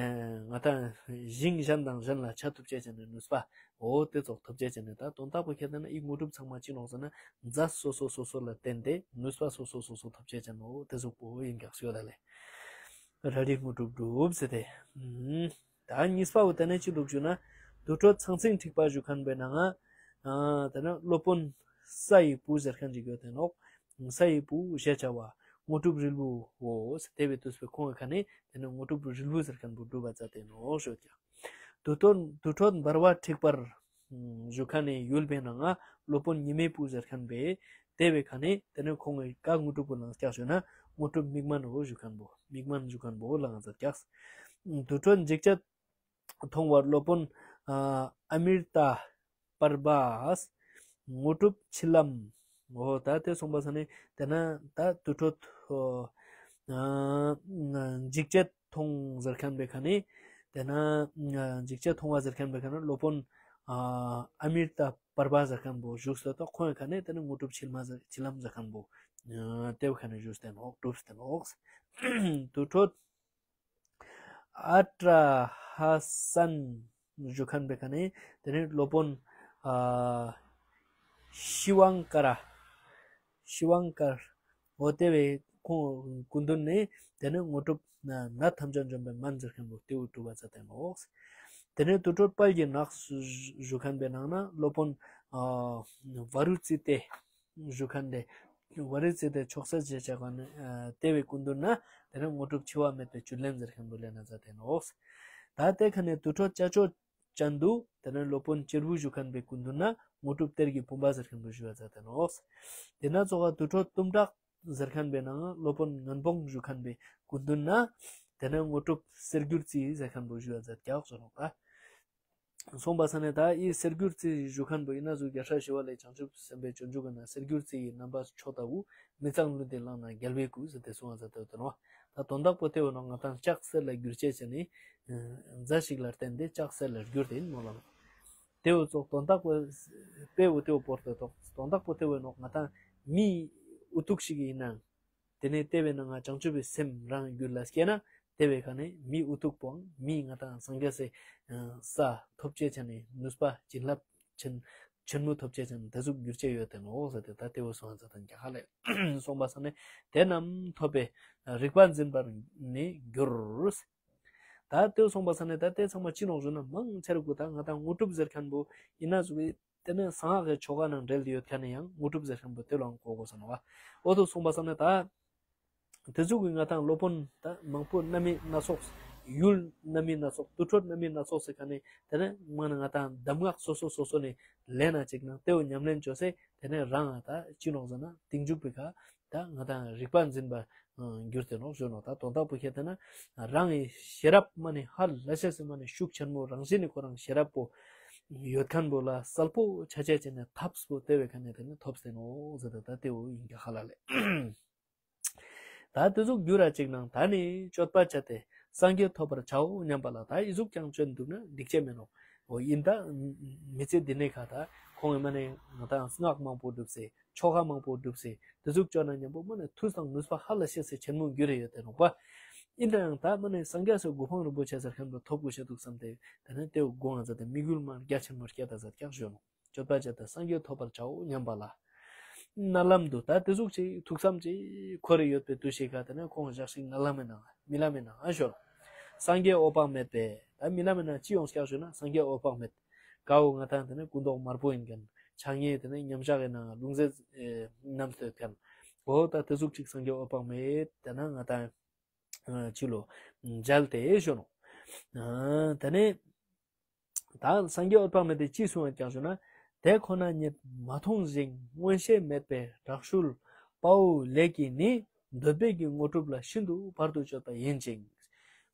ང་དང་ཞིང་གཞན་དང་གཞན་ལ་ཆ་ཐུབ་ཅེས་ཅན་ནི་ནུས་པ། འོ་དེ་ཙོགས་ཐོབ་ཅེས་ཅན་ནི་ད་དོན་དག་པོ་ཁྱེད་དེ་ནེ་འི་དངོས་གྲུབ་ཚང་མ་ཅི་ནོག་ཟེར་ན་རྫས་སོ་སོ་སོ་སོ་ལ་བརྟེན་ཏེ་ནུས་པ་སོ་སོ་སོ་སོ་ཐོབ་ཅེས་ཅན་འོ་དེ་ཟུག་པོ་ཡིན་ཀྱག་ཞུ་ད་ལེ། རལ་གྲིའི་དངོས་གྲུབ་སྒྲུབ་ཟེར་ཏེ། ད་གཉིས་པ་བོ་དེ་ནེ་ཅི་འདུག་ཞུ་ན། དུར་ཁྲོད་ཚང་ཚིང་ཁྲིག་པ་ཞུ་ཁན་བོའི་ནང་ང་། དེ་ནེ་སློབ་དཔོན་ས་ཡི་བུ་ཟེར་ཁན་ཅིག་ཡོད་དེ་ནོག། ས་ཡི་བུ་ཞེས་བྱ་བ། དངོས་གྲུབ་རིལ་བུ་བོ། དེ་བོའི་དུས་པའི་ཁོང་གི་ཁ་ནེ་དེ་ནེ་དངོས་གྲུབ་རིལ་བུ་ཟེར་ཁན་བོ་སྒྲུབ་པ་མཛད་དེ་ནོག་ཞུ་ཀྱག། དུར་ཁྲོད་དུར་ཁྲོད་འབར་བ་ཁྲིག་པར་ཞུ་ཁན་ནི་ཡུལ་བོའི་ནང་ང་སློབ་དཔོན་ཉི་མའི་བུ་ཟེར་ཁན་བོའི་དེ་བོའི་ཁ་ནེ་དེ་ནེ་ཁོང་གི་ཀ་དངོས་གྲུབ་པོ་ལངས་ཀྱག་ཞུ་ན་དངོས་གྲུབ་མིག་སྨན་བོ་ཞུ་ཁན་བོ་མིག་སྨན་ཞུ་ཁན་བོ་ལངས་མཛད་ཀྱག། དུར་ཁྲོད་འཇིགས་བྱེད་མཐོང་བར་སློབ་དཔོན་ཨ་མིར་ཏ་པརྦ། དངོས་གྲུབ་མཆིལ་ལྷམ། འོ་ད་དེ་སོང་པ་སང་ནེ་དེ་ནེ་ད་དུར་ཁྲོད་འཇིགས་བྱེད་མཐོང་ཟེར་ཁན་བོའི་ཁ་ནེ་དེ་ནེ་འཇིགས་བྱེད་མཐོང་བ་ཟེར་ཁན་བོའི་ཁ་ནེ་སློབ་དཔོན་ཨ་མིར་ཏ་པརྦ་ཟེར་ཁན་བོ་བཞུགས་སོ་ད་ཁོང་གི་ཁ་ནེ་དེ་ནེ་དངོས་གྲུབ་མཆིལ་མ་ཟེར་མཆིལ་ལྷམ་ཟེར་ཁན་བོ་དེ་བོའི་ཁ་ནེ་བཞུགས་ཏེ་ནོག་སྒྲུབ་སྟེ་ནོག། དུར་ཁྲོད་ཨ་ཏྲ་ཧ་སན་ཞུ་ཁན་བོའི་ཁ་ནེ་དེ་ནེ་སློབ་དཔོན་ཨ་ཤི་ཝང་ཀ་ར། ཤི་ཝང་ཀ་ར། འོ་དེ་བོའི་ཁོང་སྐུ་མདུན་ནེ་དེ་ནེ་དངོས་གྲུབ་ནད་ཐམས་ཅད་འཇོམས་པའི་སྨན་ཟེར་ཁན་བོ་དེ་བོ་སྒྲུབ་པ་མཛད་དེ་ནོག། དེ་ནེ་དུར་ཁྲོད་དཔལ་གྱི་ནགས་ཞུ་ཁན་བོའི་ནང་ན་སློབ་དཔོན་ཨ་ཝ་རུ་ཙི་ཏེ་ཞུ་ཁན་དེ་ཝ་རི་ཙི་ཏེ་མཆོག་སྲེད་ཅེས་བྱ་བ་ནི་ཨ་དེ་བོའི་སྐུ་མདུན་ན་དེ་ནེ་དངོས་གྲུབ་འཆི་བ་མེད་པའི་བཅུད་ལེན་ཟེར་ཁན་བོ་ལེན་ན་མཛད་དེ་ནོག། ད་དེ་ཁ་ནེ་དུར་ཁྲོད་ཅ་ཅོ་ཅན་དུ་དེ་ནེ་སློབ་དཔོན་གཅེར་བུ་ཞུ་ཁན་བོའི་སྐུ་མདུན་ན་དངོས་གྲུབ་གཏེར་གྱི་བུམ་པ་ཟེར་ཁན་བོ་ཞུ་བ་མཛད་དེ་ནོག། དེ་ནེ་ཙོགས་དུར་ཁྲོད་གཏུམ་དྲག་ཟེར་ཁན་བོའི་ནང་སློབ་དཔོན་ངན་སྤོང་ཞུ་ཁན་བོའི་སྐུ་མདུན་ན་དེ་ནེ་དངོས་གྲུབ་གསེར་འགྱུར་རྩི་ཟེར་ཁན་བོ་ཞུ་བ་མཛད་ཀྱག་ཞུ་ནོག་ད། སོང་པ་ས་ནེ་ད་ཨི་གསེར་འགྱུར་རྩི་ཞུ་ཁན་བོ་ཨིན་ན་ཟུག་རྒྱལ་སྲས་ཞི་བ་ལྷས་བྱང་ཆུབ་སེམས་དཔའི་སྤྱོད་འཇུག་གི་ནང་གསེར་འགྱུར་རྩི་ཡི་རྣམ་པ་མཆོག་ལྟ་བུ་མི་གཙང་ལུས་འདི་བླངས་ན་རྒྱལ་བའི་སྐུ་ཟེར་ཏེ་གསུངས་པ་ཟེར་ཏེ་ཡོད་དེ་ནོག། ད་དོན་དག་པོ་ཏེ་བོ་ནོག། ང་ཏང་ལྕགས་གསེར་ལ་བསྒྱུར་ཅེས་ནི་རྫས་ཤིག་ལ་བརྟེན་ཏེ་ལྕགས་གསེར་ལ་བསྒྱུར་ཏེ་ཨིན་མོལ་ལ་ནོག། ཏེ་བོ་ཙོགས་དོན་དག་པོ་དཔེ་བོ་ཏེ་བོ་བོར་ཏེ་ཏོག་དོན་དག་པོ་ཏེ་བོ་ནོག། ང་ཏང་མི་འུ་ཐུག་ཞིག་ཨིན་ནའང་ཏེ་ནེ་ཏེ་བོའི་ནང་ང་བྱང་ཆུབ་པའི་སེམས་རང་རྒྱུད་ལ་སྐྱེས་ན་ཏེ་བོའི་ཁ་ནེ་མི་འུ་ཐུག་པོའང་མི་ང་ཏང་སངས་རྒྱས་སི་ས་ཐོབ་ཅེས་ཆ་ནེ་ནུས་པ་བྱིན་རླབས་ཆེན་ཆེན་མོ་ཐོབ་ཅེས་ཆ་ནེ་ཏེ་ཟུག་འགྱུར་ཅེས་ཡོད་དེ་ནོག་ཟེར་ཏེ་ད་ཏེ་བོ་སོང་ཟེར་ཏེ་རྒྱལ་སྲས་ལྷས་གསུངས་པ་ས་ནེ་ཏེ་རྣམས་ཐོབ་པའི་རིག་པ་འཛིན་པར་ནི་འགྱུར། ད་ཏེ་བོ་སོང་པ་ས་ནེ་ད་ཏེ་ཚང་མ་ཅི་ནོག་ཞུ་ན་མང་ཆེ་རུ་གུ་ད་ང་ཏང་དངོས་གྲུབ་ཟེར་ཁན་བོ་ཨིན་ན་ཟུག་གི་ཏེ་ནེ་གསང་སྔགས་ཀྱི་ཆོ་ག་ནང་འབྲེལ་ཏེ་ཡོད་ཁན་ནི་ཡང་དངོས་གྲུབ་ཟེར་ཁན་བོ་ཏེ་ལོའང་གོ་དགོས་ས་ནོག་པ། འོ་ཏེ་སོང་པ་ས་ནེ་ད་ཏེ་ཟུག་གི་ང་ཏང་སློབ་དཔོན་ད་མང་པོ་སྣ་མིན་སྣ་ཚོགས་ཡུལ་སྣ་མིན་སྣ་ཚོགས་དུར་ཁྲོད་སྣ་མིན་སྣ་ཚོགས་སི་ཁ་ནེ་ཏེ་ནེ་མ་ནེ་ང་ཏང་གདམས་ངག་སོ་སོ་སོ་སོ་ནེ་ལེན་ན་ཅིག་ནང་ཏེ་བོ་ཉམས་ལེན་ཅོས་སེ་ཏེ་ནེ་རང་ང་ད་ཅི་ནོག་ཟེར་ན་རྟིང་མཇུག་པའི་ཁ་ད་ང་ཏང་རིག་པ་འཛིན་པ་འགྱུར་ཏེ་ནོག་ཞུ་ནོག། ད་དོན་དག་པོ་ཁྱེར་ཏེ་ན་རང་གི་ཤེས་རབ་མ་ནེ་ཧ་ལས་སེ་མ་ནེ་ཤུགས་ཆེན་མོ་རང་བཞིན་ནི་ཁོ་རང་ཤེས་རབ་པོ་ཡོད་ཁན་བོ་ལ་གསལ་པོ་ཆ་ཅེས་ཅི་ནེ་ཐབས་པོ་ཏེ་བོའི་ཁ་ནེ་ཏེ་ནེ་ཐོབ་སྟེ་ནོག་ཟེར་ཏེ་ད་ཏེ་བོ་ཨིན་རྒྱལ་སྲས་ལྷས། ད་ཏེ་ཟུག་འགྱུར་ར་ཅིག་ནང་ད་ནི་སྤྱོད་པ་སྤྱད་དེ་སངས་རྒྱས་ཐོབ་པར་བྱའོ་སྙམ་པ་ལ། ད་ཨི་ཟུག་ཀྱང་སྤྱོད་དུག་ན་འགྲིག་ཅེས་མེད་ནོག། འོ་ཨིན་ད་མི་ཚེ་འདི་ནེ་ཁ་ད་ཁོང་ངི་མ་ནེ་ང་ཏང་སྔགས་མང་པོ་སྒྲུབས་སེ་ཆོ་ག་མང་པོ་སྒྲུབས་སེ་ཏེ་ཟུག་ཅོ་ན་ཉམ་པོ་མ་ནེ་མཐུ་དང་ནུས་པ་ཧ་ལས་སེ་ཆེན་མོ་འགྱུར་རེ་ཡོད་དེ་ནོག་པ། ཨིན་ནའང་ད་མ་ནེ་སངས་རྒྱས་སི་གོ་འཕང་རིན་པོ་ཆེ་ཟེར་ཁན་བོ་ཐོབ་དགོས་ཤེས་དུག་བསམ་སྟེ་ཏེ་ནེ་ཏེ་བོ་དགོངས་ཏེ་དམིགས་ཡུལ་མ་རྒྱ་ཆེན་མོ་སྐྱེད་ད་ཟེར་ཀྱང་ཞུ་ནོག། སྤྱོད་པ་སྤྱད་དེ་སངས་རྒྱས་ཐོབ་པར་བྱའོ་སྙམ་པ་ལ། མནལ་ལམ་དུ་ད་ཏེ་ཟུག་ཅིག་ཐུགས་བསམ་ཅིག་འཁོར་རེ་ཡོད་པའི་དུས་ཤིག་ག་ཏེ་ནེ་ཁོང་ཞག་ཞིག་མནལ་ལམ་མི་ནང་རྨི་ལམ་མི་ནང་ང་ཤོར། སངས་རྒྱས་འོད་དཔག་མེད་པས། ད་རྨི་ལམ་མི་ནང་ཅི་ཡོང་སྐྱག་ཞུ་ན་སངས་རྒྱས་འོད་དཔག་མེད། ཀ་བོ་ང་ཏང་ཏེ་ནེ་སྐུ་མདོག་དམར་པོ་ཨིན་ཁན་ཕྱག་གཉིས་ཏེ་ནེ་མཉམ་བཞག་གི་ནང་ལུང་རྫས་ཨེ་བསྣམས་ཏེ་ཡོད་ཁན། འོ་ད་ཏེ་ཟུག་ཅིག་སངས་རྒྱས་འོད་དཔག་མེད་ཏེ་ན་ང་ཏང་ཨ་ཅི་ལོ་མཇལ་ཏེ་ཞུ་ནོག། ཨ་ཏེ་ནེ་ད་སངས་རྒྱས་འོད་དཔག་མེད་དེ་ཅི་གསུངས་པ་ཀྱང་ཞུ་ན། དེ་ཁོ་ན་ཉིད་མ་མཐོང་ཞིང་མངོན་ཤེས་མེད་པའི་དྲག་ཤུལ་དཔའ་བོའི་ལས་ཀྱིས་ནི། འདོད་པའི་གི་དངོས་གྲུབ་ལ་ཤིན་ཏུ་བར་དུ་གཅོད་པ་ཡིན་ཅིང་།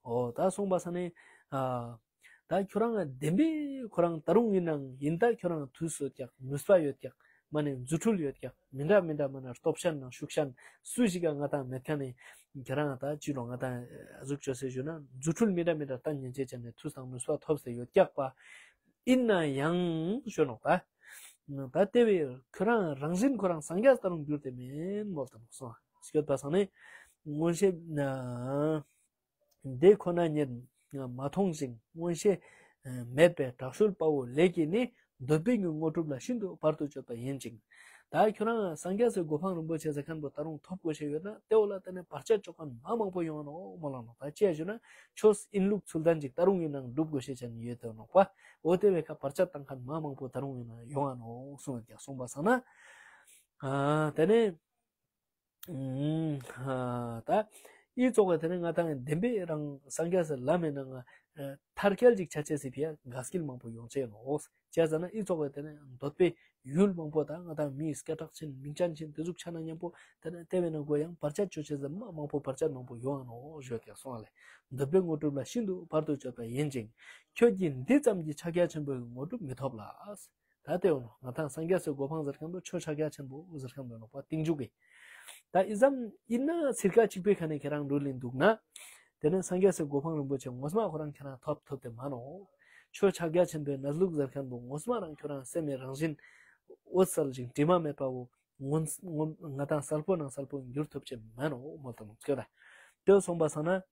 འོ་ད་སོང་པ་ས་ནེ་ཨ་ད་ཁྱོ་རང་བདེན་པའི་ཁོ་རང་ད་རུང་ཨིན་ནའང་ཨིན་ད་ཁྱོ་རང་མཐུ་ཡོད་ཀྱག་ནུས་པ་ཡོད་ཀྱག་མ་ནེ་རྫུ་འཕྲུལ་ཡོད་ཀྱག་མི་འདྲ་མི་འདྲ་མ་ནེ་སྟོབས་ཤན་ནང་ཤུགས་ཤན་སུ་ཞིག་ག་ང་ཏང་མེད་ཁན་ནི་ཁྱོ་རང་ད་ཅི་ལོ་ང་ཏང་ཨ་ཟུག་ཅོས་སེ་ཞུ་ན་རྫུ་འཕྲུལ་མི་འདྲ་མི་འདྲ་ད་ཉན་ཅེས་ཅན་ནི་མཐུ་དང་ནུས་པ་ཐོབ་སྟེ་ཡོད་ཀྱག་པ་ཨིན་ན་ཡང་ཞུ་ནོག་ད། ད་ཏེ་བོའི་ཁྱོ་རང་རང་བཞིན་ཁོ་རང་སངས་རྒྱས་ལྟར་འགྱུར་ཏེ་མེན་མོལ་ཏེ་ནོག་སོང་། སྐྱོད་པ་སང་ནི་མངོན་ཤེས་ན། དེ་ཁོ་ན་ཉིད་མ་མཐོང་ཞིང་མངོན་ཤེས་མེད་པའི་དྲག་ཤུལ་དཔའ་བོའི་ལས་ཀྱིས་ནི། འདོད་པའི་དངོས་གྲུབ་ལ་ཤིན་ཏུ་བར་དུ་གཅོད་པ་ཡིན་ཅིང་། ད་ཁྱོ་རང་སངས་རྒྱས་སི་གོ་འཕང་རིན་པོ་ཆེ་ཟེར་ཁན་བོ་ད་རུང་ཐོབ་དགོས་ཤེས་ཡོད་ན་ཏེ་བོ་ལ་ཏེ་ནེ་བར་ཆད་ཅོ་ཁན་མ་མང་པོ་ཡོང་ང་ནོག་མོལ་ལ་ནོག། ད་ཅི་ཡ་ཞུ་ན་ཆོས་ཨིན་ལུགས་ཚུལ་ལྡན་ཅིག་ད་རུང་ཨིན་ནའང་སྒྲུབ་དགོས་ཤེས་ཅན་ཡོད་དེ་ནོག་པ། འོ་ཏེ་བོའི་ཁ་བར་ཆད་བཏང་ཁན་མ་མང་པོ་ད་རུང་ཨིན་ན་ཡོང་ང་ནོག་གསུངས་ཡོད་ཀྱག། སོང་པ་སང་ན་ཨ་ཏེ་ནེ་ཨ་ད་ཨི་ཙོགས་ཏེ་ནེ་ང་ཏང་བདེན་པའི་རང་སངས་རྒྱས་སི་ལམ་མི་ནང་ང་མཐར་སྐྱེལ་ཅིག་ཆ་ཅེས་སི་ཕི་ཡ་ག་སྐྱིལ་མང་པོ་ཡོང་ཅེས་ནོག། ཅི་ཟེར་ན་ཨི་ཙོགས་ཏེ་ནེ་འདོད་པའི་ཡུལ་མང་པོ་དང་ང་ཏང་མི་སྐད་གྲགས་ཆེན་མིང་ཅན་ཆེན་ཏེ་ཟུག་ཆ་ན་ཉམ་པོ་ཏེ་ནེ་ཏེ་བོའི་ནང་གོ་ཡང་བར་ཆད་ཅོ་ཅེས་ཟེར་མ་མང་པོ་བར་ཆད་མང་པོ་ཡོང་ང་ནོག་ཞུ་ཡོད་ཀྱག། སོང་ལེ། འདོད་པའི་དངོས་གྲུབ་ལ་ཤིན་ཏུ་བར་དུ་གཅོད་པ་ཡིན་ཅིང་། ཁྱོད་ཀྱིས་འདི་ཙམ་གྱིས་ཕྱག་རྒྱ་ཆེན་པོའི་དངོས་གྲུབ་མི་ཐོབ་ལ། ད་ཏེ་འོ་ནོ་ང་ཏང་སངས་རྒྱས་སི་གོ་འཕང་ཟེར་ཁན་བོ་ཆོས་ཕྱག་རྒྱ་ཆེན་པོ་ཟེར་ཁན་བོ་ནོག་པ་རྟིང་མཇུག་གི། ད་ཨི་ཙམ་ཨིན་ན་ཚིར་ཀ་ཅིག་པོའི་ཁ་ནེ་ཁྱོ་རང་འགྲུལ་ལིན་དུག་ན། ཏེ་ནེ་སངས་རྒྱས་སི་གོ་འཕང་རིན་པོ་ཆེ་ངོ་མ་ཁོ་རང་ཁྱོ་རང་ཐོབ་ཐོབ་སྟེ་མ་ནོག། ཆོས་ཕྱག་རྒྱ་ཆེན་པོའི་གནས་ལུགས་ཟེར་ཁན་བོ་ངོ་མ་རང་ཁྱོ་རང་སེམས་མི་རང་བཞིན་འོད་གསལ་ཞིང་དྲི་མ་མེད་པ་བོ་ངོ་ངོ་ང་ཏང་གསལ་པོ་ནང་གསལ་པོ་འགྱུར་ཐུབ་ཅེས་མ་ནོག་མོལ་ཏེ་ནོག་སྐྱོད་ད། ཏེ་སོང་པ་སང་ན།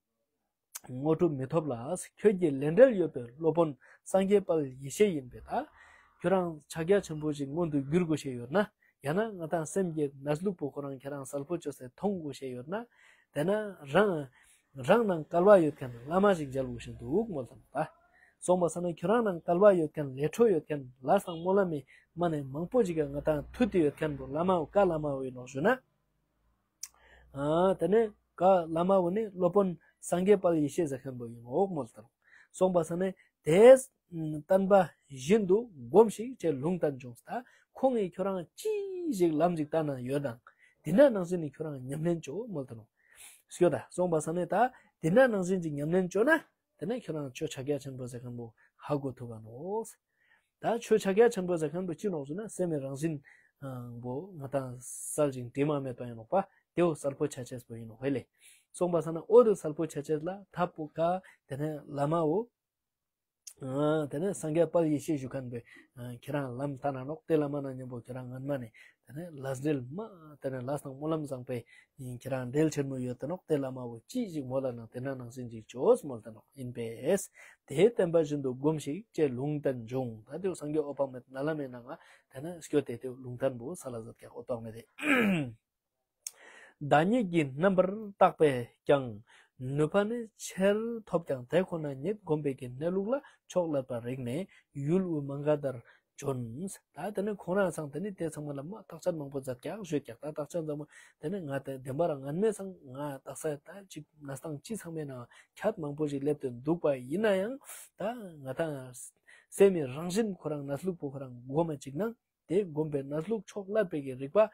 དངོས་གྲུབ་མི་ཐོབ་ལ། ཁྱོད་ཀྱི་ལས་འབྲེལ་ཡོད་པའི་སློབ་དཔོན་སངས་རྒྱས་དཔལ་ཡེ་ཤེས་ཡིན་པས་ད། ཁྱོ་རང་ཕྱག་རྒྱ་ཆེན་པོ་ཞིག་མངོན་དུ་འགྱུར་དགོས་ཤེས་ཡོད་ན། ཡང་ན་ང་ཏང་སེམས་ཀྱི་གནས་ལུགས་པོ་ཁོ་རང་ཁྱོ་རང་གསལ་པོ་ཅོས་སེ་མཐོང་དགོས་ཤེས་ཡོད་ན། ཏེ་ན་རང་རང་ནང་སྐལ་བ་ཡོད་ཁན་བླ་མ་ཞིག་མཇལ་དགོས་ཤེས་དུག་མོལ་ཏེ་ནོག་ད། སོང་པ་སང་ན་ཁྱོ་རང་ནང་སྐལ་བ་ཡོད་ཁན་ལས་འཕྲོ་ཡོད་ཁན་ལ་སང་སྨོན་ལམ་མི་མ་ནེ་མང་པོ་ཞིག་ག་ང་ཏང་མཐུད་དེ་ཡོད་ཁན་བོ་བླ་མ་བོ་ཀ་བླ་མ་བོ་ཨིན་ནོག་ཞུ་ན། ཨ་ཏེ་ནེ་ཀ་བླ་མ་བོ་ནི་སློབ་དཔོན་སངས་རྒྱས་དཔལ་ཡེ་ཤེས་ཟེར་ཁན་བོ་ཨིན་ནོག་མོལ་ཏེ་ནོག། སོང་པ་སང་ན་དེས་བསྟན་པ་བཞིན་དུ་སྒོམས་ཤིག་ཅེས་ལུང་བསྟན་བྱུང་། ད་ཁོང་ངི་ཁྱོ་རང་ཅི་ཞིག་ལམ་ཞིག་ལྟ་ན་ཡོད་དང་། ཏེ་ན་ནང་བཞིན་ནི་ཁྱོ་རང་ཉམས་ལེན་ཅོ་མོལ་ཏེ་ནོག། སྐྱོད་ད། སོང་པ་སང་ན་ད་ཏེ་ན་ནང་བཞིན་ཅིག་ཉམས་ལེན་ཅོ་ན། ཏེ་ནེ་ཁྱོ་རང་ཆོས་ཕྱག་རྒྱ་ཆེན་པོ་ཟེར་ཁན་བོ་ ཧ་གོ་ཐུབ་བ་ནོག། ད་ཆོས་ཕྱག་རྒྱ་ཆེན་པོ་ཟེར་ཁན་པོ་ཅི་ནོག་ཟེར་ན་སེམས་སི་རང་བཞིན་པོ་ང་དང་གསལ་ཞིང་དྲི་མ་མེད་པ་ཨིན་ནོག་པ། ཏེ་བོ་གསལ་པོ་ཆ་ཅེས་པོ་ཨིན་ནོག་ཧེ་ལེ། སོང་པ་སང་ན་འོ་དེ་གསལ་པོ་ཆ་ཅེས་ལ་ཐབས་པོ་ཀ་ཏེ་ནེ་བླ་མ་བོ། ཨ་ཏེ་ནེ་སངས་རྒྱས་དཔལ་ཡེ་ཤེས་ཞུ་ཁན་པོ་ཁྱེད་རང་ལམ་ལྟ་ན་ནོག། ཏེ་བླ་མ་ན་ཉམ་པོ་ཁྱེད་རང་སྔན་མ་ནེ་ཏེ་ནེ་ལས་འབྲེལ་མ་ཏེ་ནེ་ལས་དང་སྨོན་ལམ་བཟང་པོའི་ཁྱེད་རང་འབྲེལ་ཆེན་མོ་ཡོད་དེ་ནོག། ཏེ་བླ་མ་བོ་ཅི་ཞིག་མོལ་ལ་ན་ཏེ་ན་ནང་བཞིན་ཅིག་ཅོས་མོལ་དེ་ནོག། ཨིན་པས། དེ་བསྟན་པ་བཞིན་དུ་སྒོམས་ཤིག་ཅེས་ལུང་བསྟན་འབྱུང་། ད་ཏེ་སངས་རྒྱས་འོད་དཔག་མེད་ནཱ་ལམ་ཡེ་ནང་ང་ཏེ་ནེ་སྐྱོད་དེ་ཏེ་ལུང་བསྟན་པོ་སལ་ལ་ཛད་ཀྱག་འོད་དཔག་མེད་དེ། བདག་ཉིད་ཀྱི་རྣམ་པར་བརྟགས་པས་ཀྱང་། ནུས་པ་ནི་ཆེར་ཐོབ་ཀྱང་། དེ་ཁོ་ན་ཉིད་བསྒོམས་པའི་གི་གནས་ལུགས་ལ། ཕྱོགས་ཀླད་པ་རིག་ནས་ཡུལ་དབུས་མ་ག་དྷར་བྱོན། ད་ཏེ་ནེ་ཁོང་རང་ཚང་ཏེ་ནེ་ཏེ་ཚང་མ་ལ་མ་བརྟག་དཔྱད་མང་པོ་ཛད་ཀྱག་ཞུས་ཀྱག། ད་བརྟག་དཔྱད་ཛད་མོ་ཏེ་ནེ་ང་ཏེ་བདེན་པ་རང་སྔན་མའི་སང་ང་བརྟག་ས་ད་ཅིག་གནས་སྟངས་ཅི་ཚང་མའི་ནང་ཁྱད་མང་པོ་ཞིག་སླེབས་ཏེ་འདུག་པ་ཨིན་ན་ཡང་ད་ང་དང་སེམས་སི་རང་བཞིན་ཁོ་རང་གནས་ལུགས་པོ་ཁོ་རང་སྒོམ་མ་ཅིག་ན། ཏེ་སྒོམ་པའི་གནས་ལུགས་ཕྱོགས་ཀླད་པའི་གི་རིག་པ།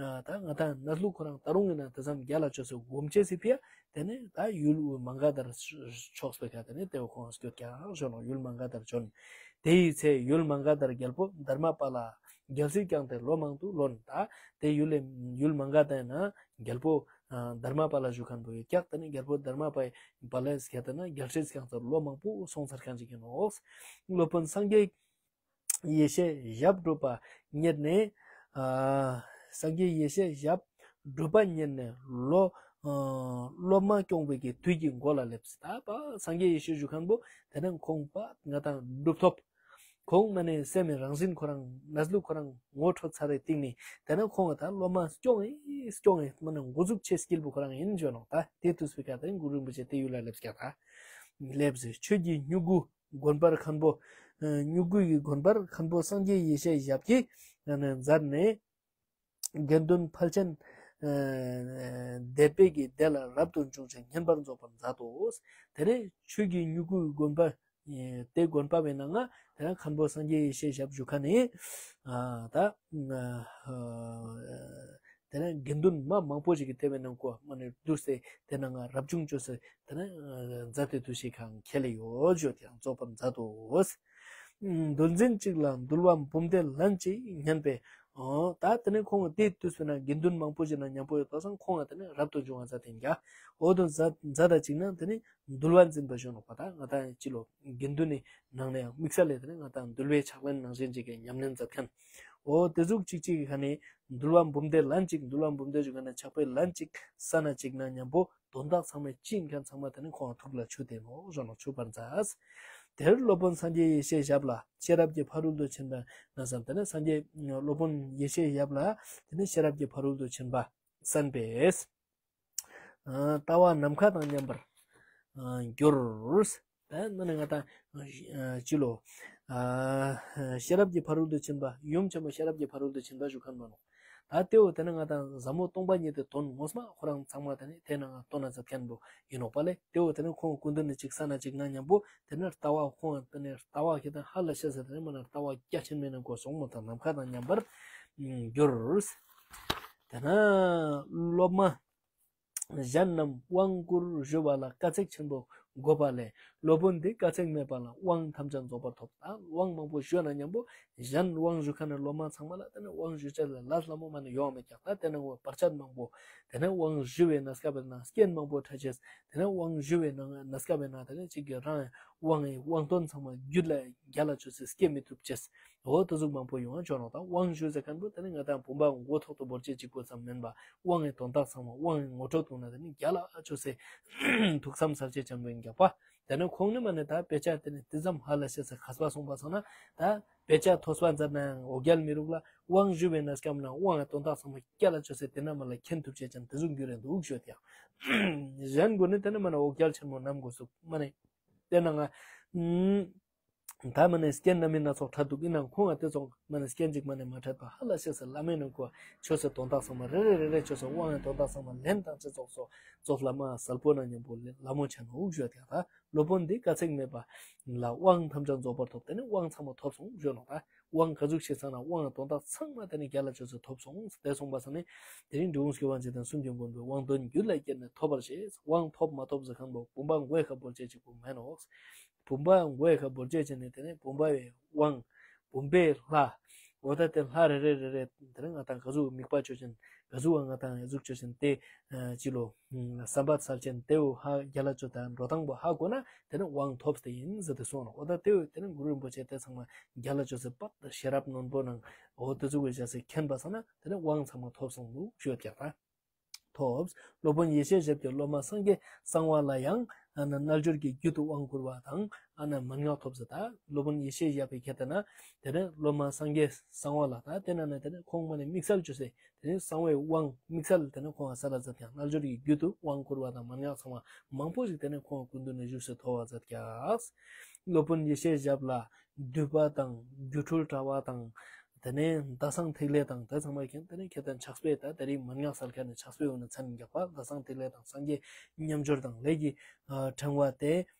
ཨ་ད་ང་དང་གནས་ལུགས་ཁོ་རང་ད་རུང་ཨིན་ན་ཏེ་ཙམ་རྒྱལ་ལ་ཅོས་སེ་སྒོམ་ཅེས་སི་ཕི་ཡ། ཏེ་ནེ་ད་ཡུལ་དབུས་མ་ག་དྷར་ཕྱོགས་པའི་ཁ་ཏེ་ནེ་ཏེ་བོ་ཁོང་སྐྱོད་ཀྱག་ཞུ་ནོག། ཡུལ་མ་ག་དྷར་བྱོན། དེ་ཡི་ཚེ་ཡུལ་མ་ག་དྷར་རྒྱལ་པོ་དྷརྨ་པཱ་ལ། རྒྱལ་སྲིད་བསྐྱངས་ཏེ་ལོ་མང་དུ་ལོན། ད་ཏེ་ཡུལ་ལེ་ཡུལ་མ་ག་དྷ་ཡི་ནང་རྒྱལ་པོ་ཨ་དྷརྨ་པཱ་ལ་ཞུ་ཁན་པོ་ཡོད་ཀྱག། ཏེ་ནེ་རྒྱལ་པོ་དྷརྨ་པཱ་ལ་ཡི་ཁ་ཏེ་ནེ་རྒྱལ་སྲིད་བསྐྱངས་ཏེ་ལོ་མང་པོ་སོང་ཚར་ཁན་ཅིག་ཨིན་ནོག། སློབ་དཔོན་སངས་རྒྱས་ཡེ་ཤེས་ཞབས་གྲུབ་པ་མཉེས་ནས། ཨ་སངས་རྒྱས་ཡེ་ཤེས་ཞབས་གྲུབ་པ་མཉེས་ནས་ལོ་ཨ་སློབ་མ་སྐྱོང་བའི་གི་དུས་ཀྱི་མགོ་ལ་སླེབས། ད་པ་སངས་རྒྱས་ཡེ་ཤེས་ཞུ་ཁན་པོ་ཏེ་ནེ་ཁོང་པ་ང་དང་གྲུབ་ཐོབ། ཁོང་མ་ནེ་སེམས་སི་རང་བཞིན་ཁོ་རང་གནས་ལུགས་ཁོ་རང་ངོ་འཕྲོད་ཚར་རེ་སྟིང་ནེ་ཏེ་ནེ་ཁོང་ང་ད་སློབ་མ་སྐྱོང་ཨེ་སྐྱོང་ཨེ་མ་ནེ་འགོ་འཛུགས་ཆེ་སྐྱིལ་པོ་ཁོ་རང་ཨིན་ཞུ་ནོག། ད་ཏེ་དུས་པའི་ཁ་ཏེ་གུ་རུ་རིན་པོ་ཆེ་ཏེ་ཡུལ་ལ་སླེབས་ཀྱག། ད་སླེབས་ཆོས་ཀྱི་མྱུ་གུ་དགོན་པར་མཁན་པོ། ཨ་མྱུ་གུ་ཡི་དགོན་པར་མཁན་པོ་སངས་རྒྱས་ཡེ་ཤེས་ཞབས་ཀྱིས་མཛད་ནས། དགེ་འདུན་ཕལ་ཆེན་ཨ་དད་པའི་གི་བདེ་ལ་རབ་ཏུ་འབྱུང་ཞིང་བསྙེན་པར་རྫོགས་པར་མཛད་དོ། ཏེ་ནེ་ཆོས་ཀྱི་མྱུ་གུ་ཡི་དགོན་པ་ཨེ་ཏེ་དགོན་པ་བོའི་ནང་ང་ཏེ་ནེ་མཁན་པོ་སངས་རྒྱས་ཡེ་ཤེས་ཞབས་ཞུ་ཁན་ནི་ཨ་ད་ཨ་ཏེ་ནེ་དགེ་འདུན་མ་མང་པོ་ཞིག་གི་ཏེ་བོའི་ནང་ང་མ་ནེ་བསྡུས་ཏེ་ཏེ་ནང་ང་རབ་བྱུང་ཅོས་ཏེ་ཏེ་ནེ་ཨ་མཛད་དེ་དུས་ཤིག་ཁང་ཁེལ་ཡོད་ཞུ་ཏེ་ཡང་རྫོགས་པར་མཛད་དོ། འདུལ་འཛིན་གཅིག་ལ་འདུལ་བ་འབུམ་སྡེ་ལན་གཅིག་བསྙེན་པས། འོ་ད་ཏེ་ནེ་ཁོང་ཏེ་དུས་པའི་ནང་དགེ་འདུན་མང་པོ་ཞིག་ན་ཉམ་པོ་ཡོད་པ་སང་ཁོང་ཏེ་ནེ་རབ་ཏུ་བྱུང་བ་མཛད་དེ་ཡིན་ཀྱག། འོ་དོ་མཛད་མཛད་ད་ཅིག་ན་ཏེ་ནེ་འདུལ་བ་འཛིན་པ་ཞུ་ནོག་པ། ད་ང་དང་ཅི་ལོ་དགེ་འདུན་ནི་ནང་ནེ་ཡང་དམིགས་བསལ་ལས་ཏེ་ནེ་ང་དང་འདུལ་བའི་ཕྱག་ལེན་ནང་བཞིན་ཅིག་གི་ཉམས་ལེན་མཛད་མཁན། འོ་ཏེ་ཟུག་ཅིག་ཅིག་གི་ཁ་ནེ་འདུལ་བ་འབུམ་སྡེ་ལན་གཅིག་འདུལ་བ་འབུམ་སྡེ་ཞུ་ཁན་ནི་ཕྱག་དཔེ་ལན་གཅིག་ས་ན་གཅིག་ན་ཉམ་པོ་དོན་དག་ཚང་མ་ཅི་ཡིན་མཁན་ཚང་མ་ཏེ་ནེ་ཁོང་ཐུགས་ལ་ཆུད་དེ་ནོག་ཞུ་ནོག། ཆུད་པར་མཛད། དེར་སློབ་དཔོན་སངས་རྒྱས་ཡེ་ཤེས་ཞབས་ལ་ཤེས་རབ་ཀྱི་ཕ་རོལ་ཏུ་ཕྱིན་པ་ན་བསམ། ཏེ་ནེ་སངས་རྒྱས་སློབ་དཔོན་ཡེ་ཤེས་ཞབས་ལ་ཏེ་ནེ་ཤེས་རབ་ཀྱི་ཕ་རོལ་ཏུ་ཕྱིན་པ་གསན་པས། ཨ་ལྟ་བ་ནམ་མཁའ་དང་མཉམ་པར་ཨ་གྱུར། ད་ནི་ང་དང་ཨ་ཅི་ལོ་ཨ་ཤེས་རབ་ཀྱི་ཕ་རོལ་ཏུ་ཕྱིན་པ་ཡུམ་ཆེན་མོ་ཤེས་རབ་ཀྱི་ཕ་རོལ་ཏུ་ཕྱིན་པ་ཞུ་མཁན་མ་ནོག། ད་ཏེ་བོ་ཏེ་ནེ་ང་དང་ཟབ་མོ་སྟོང་པ་ཉིད་དེ་དོན་ངོ་མ་ཁོ་རང་ཚང་མ་ཏེ་ནེ་ཏེ་ནང་སྟོན་ན་མཛད་མཁན་པོ་ཡིན་ནོག་པ་ལེ། ཏེ་བོ་ཏེ་ནེ་ཁོང་སྐུ་མདུན་ནེ་ཅིག་ས་ན་ཅིག་ན་ཉམ་པོ་ཏེ་ནེ་ལྟ་བ་ཁོང་ཏེ་ནེ་ལྟ་བ་ཁྱེད་དང་ཧ་ལ་ཤེས་ས་ཏེ་ནེ་མ་ན་ལྟ་བ་རྒྱ་ཆེན་མེད་ན་གོ་སོང་མོ་དང་ནམ་མཁའ་དང་མཉམ་པར་གྱུར། ཏེ་ནེ་སློབ་མ་གཞན་རྣམས་དབང་བསྐུར་ཞུ་བ་ལ་དཀའ་ཚེགས་ཆེན་པོ་དགོས་པ་ལས། སློབ་དཔོན་འདི་དཀའ་ཚེགས་མེད་པ་ལ་དབང་ཐམས་ཅད་རྫོགས་པར་ཐོབ། ད་དབང་མང་པོ་ཞུ་ན་ཉམ་པོ་གཞན་དབང་ཞུ་མཁན་ནི་སློབ་མ་ཚང་མ་ལ་ཏེ་ནེ་དབང་ཞུ་ཅེས་ལ་ལས་སླ་མོ་མ་ནེ་ཡོང་མེད་ཀྱག། ད་ཏེ་ནེ་བར་ཆད་མང་པོ་ཏེ་ནེ་དབང་ཞུ་བའི་གནས་སྐབས་ན་རྐྱེན་མང་པོ་འཕྲད་ཅེས། ཏེ་ནེ་དབང་ཞུ་བའི་གནས་སྐབས་ན་ཏེ་ནེ་ཅིག་གི་རང་དབང་གི་དབང་དོན་ཚང་མ་རྒྱུད་ལ་རྒྱལ་ལ་ཅོས་ཏེ་སྐྱེ་མི་ཐུབ་ཅེས། འོ་ཏེ་ཟུག་མང་པོ་ཡོང་ང་ཅོ་ནོག། ད་དབང་ཞུ་ཟེར་མཁན་པོ་ཏེ་ནེ་ང་དང་བུམ་པ་མགོ་ཐོག་ཏུ་བོར་ཅེས་ཅིག་པོ་ཙམ་མན་པ་དབང་གི་དོན་དག་ཚང་མ་དབང་གི་ངོ་སྤྲོད་དུ་ན་ཏེ་ནེ་རྒྱལ་ལ་ཅོས་ཏེ་ཐུགས་བསམ་གསལ་བྱེད་ཅན་པོ་ཡིན་ཀྱག་པ། ཏེ་ནེ་ཁོང་ནི་མ་ནེ་ད་དཔེ་ཆ་ཏེ་ནེ་ཏེ་ཙམ་ཧ་ལ་ཤེས་ས་མཁས་པ་སོང་པ་སང་ན་ད་དཔེ་ཆ་ཐོས་པ་མཛད་ན་ཡང་འོ་རྒྱལ་མི་རུག་ལ། དབང་ཞུ་བའི་གནས་སྐབས་ན་དབང་གི་དོན་དག་ཚང་མ་རྒྱལ་ལ་ཅོས་ཏེ་ཏེ་ན་མ་ལ་མཁྱེན་ཐུབ་ཅེས་ཅན་ཏེ་ཟུག་གྱུར་རེ་འདུག་ཞུ་ཡོད་ཀྱག། གཞན་གུན་ནི་ཏེ་ནེ་མ་ནེ་འོ་རྒྱལ་ཆེན་མོ་རྣམས་དགོས་སུ་མ་ནེ་ཏེ་ནང་ང་ད་མ་ནེ་རྐྱེན་སྣ་མིན་སྣ་ཚོགས་འཕྲད་འདུག། ཡིན་ནའང་ཁོང་ང་ཏེ་ཙོགས་མ་ནེ་རྐྱེན་ཅིག་མ་ནེ་མ་འཕྲད་པ་ཧ་ལ་ཤེས་ས་ལ་མེད་ནོ་གོ། ཅོས་ཏེ་དོན་དག་ཚང་མ་རེ་རེ་རེ་རེ་ཅོས་ཏེ་དབང་གི་དོན་དག་ཚང་མ་ལེན་བཏང་ཅེས་ཙོགས་སོ་ཙོགས་ལ་མ་གསལ་པོ་ན་ཉམ་པོ་ལ་མོ་ཆེན་འུག་ཞུ་ཡོད་ཀྱག། ད་སློབ་དཔོན་འདི་དཀའ་ཚེགས་མེད་པ་ལ་དབང་ཐམས་ཅད་རྫོགས་པར་ཐོབ། ཏེ་ནེ་དབང་ཚང་མ་ཐོབ་སོང་ཞུ་ནོག། ད་དབང་ག་ཟུག་ཤེས་ས་ན་དབང་གི་དོན་དག་ཚང་མ་ཏེ་ནེ་རྒྱལ་ལ་ཅོས་ཏེ་ཐོབ་སོང་། ཏེ་སོང་པ་སང་ནི་ཏེ་རིང་འབྲི་གུང་སྐྱོབ་པ་འཇིག་རྟེན་གསུམ་གྱི་མགོན་པོའི་དབང་དོན་རྒྱུད་ལ་སྐྱེས་ནས་ཐོབ་པར་བྱེད། དབང་ཐོབ་མ་ཐོབ་ཟེར་མཁན་པོ་བུམ་པ་མགོའི་ཁ་བོར་ཅེས་ཅིག་པོ་མེན་ནོག། བུམ་པ་མགོའི་ཁ་བོར་བྱས་ནས་དེ་ནས་བུམ་པའི་དབང་། བུམ་པའི་ལྷ། འོ་ད་དེ་ལྷ་རེ་རེ་རེ་རེ་དེ་ནས་ང་ཏང་ག་ཟུག་དམིགས་པ་ཅོ་ཅན། ག་ཟུག་ང་ཏང་ཡ་ཟུག་ཅོ་ཅན་དེ་ཅི་ལོ། བསམ་པ་ཚར་ཅན་དེའུ་ཧ་རྒྱལ་ལ་ཅོ་དང་འགྲོ་སྟངས་པོ་ཧ་གོ་ན་དེ་ནས་དབང་ཐོབ་སྟེ་ཡིན་ཟེར་ཏེ་གསུངས་ནོག་འོ་ད་དེའུ་དེ་ནས་གུ་རུ་རིན་པོ་ཆེ་དེ་ཚང་མ་རྒྱལ་ལ་ཅོ་སེ་པད་ཤེས་རབ་རྣོན་པོ་ནང་འོ་དེ་ཟུག་གི་བྱས་སེ་མཁྱེན་པ་སང་ན་དེ་ནས་དབང་ཚང་མ་ཐོབ་སོང་འདུག་ཞུ་ཡོད་ཀྱག་ད། ཐོབ། སློབ་དཔོན་ཡེ་ཤེས་ཞབས་ཀྱིས་སློབ་མ་སངས་རྒྱས་གསང་བ་ལ་ཡང་ཨ་ན་རྣལ་འབྱོར་གྱི་རྒྱུད་དུ་དབང་བསྐུར་བ་དང་ཨ་ན་མན་ངག་ཐོབ་ཟེར་ད། སློབ་དཔོན་ཡེ་ཤེས་ཞབས་པའི་ཁྱེར་ཏེ་ན་དེ་ནས་སློབ་མ་སངས་རྒྱས་གསང་བ་ལ་ད་དེ་ན་ན་དེ་ནས་ཁོང་མ་ནས་དམིགས་བསལ་ཅོ་སེ་དེ་ནས་གསང་བའི་དབང་དམིགས་བསལ་དེ་ནས་ཁོང་ང་ས་ལ་མཛད་ཀྱག་རྣལ་འབྱོར་གྱི་རྒྱུད་དུ་དབང་བསྐུར་བ་དང་མན་ངག་ཚང་མ་མང་པོ་ཞིག་དེ་ནས་ཁོང་སྐུ་མདུན་ནས་བཞུགས་སེ་ཐོབ་པ་མཛད་ཀྱག་སློབ་དཔོན་ཡེ་ཤེས་ཞབས་ལ་འདུས་པ་དང་སྒྱུ་འཕྲུལ་དྲ་བ་དང་། དེ་ནས་ཟླ་གསང་ཐིག་ལེ་དང་དེ་ཚང་མ་མཁྱེན། དེ་ནས་ཁྱེད་དང་ཕྱག་དཔེ་ད་དེ་རིང་མན་ངག་སལ་མཁན་ནི་ཕྱག་དཔེ་འོ་ན་མཚན་རྒྱག་པ་ཟླ་གསང་ཐིག་ལེ་དང་སངས་རྒྱས་མཉམ་སྦྱོར་དང་ལས་ཀྱི་ཨ་ཕྲེང་བ་དེ་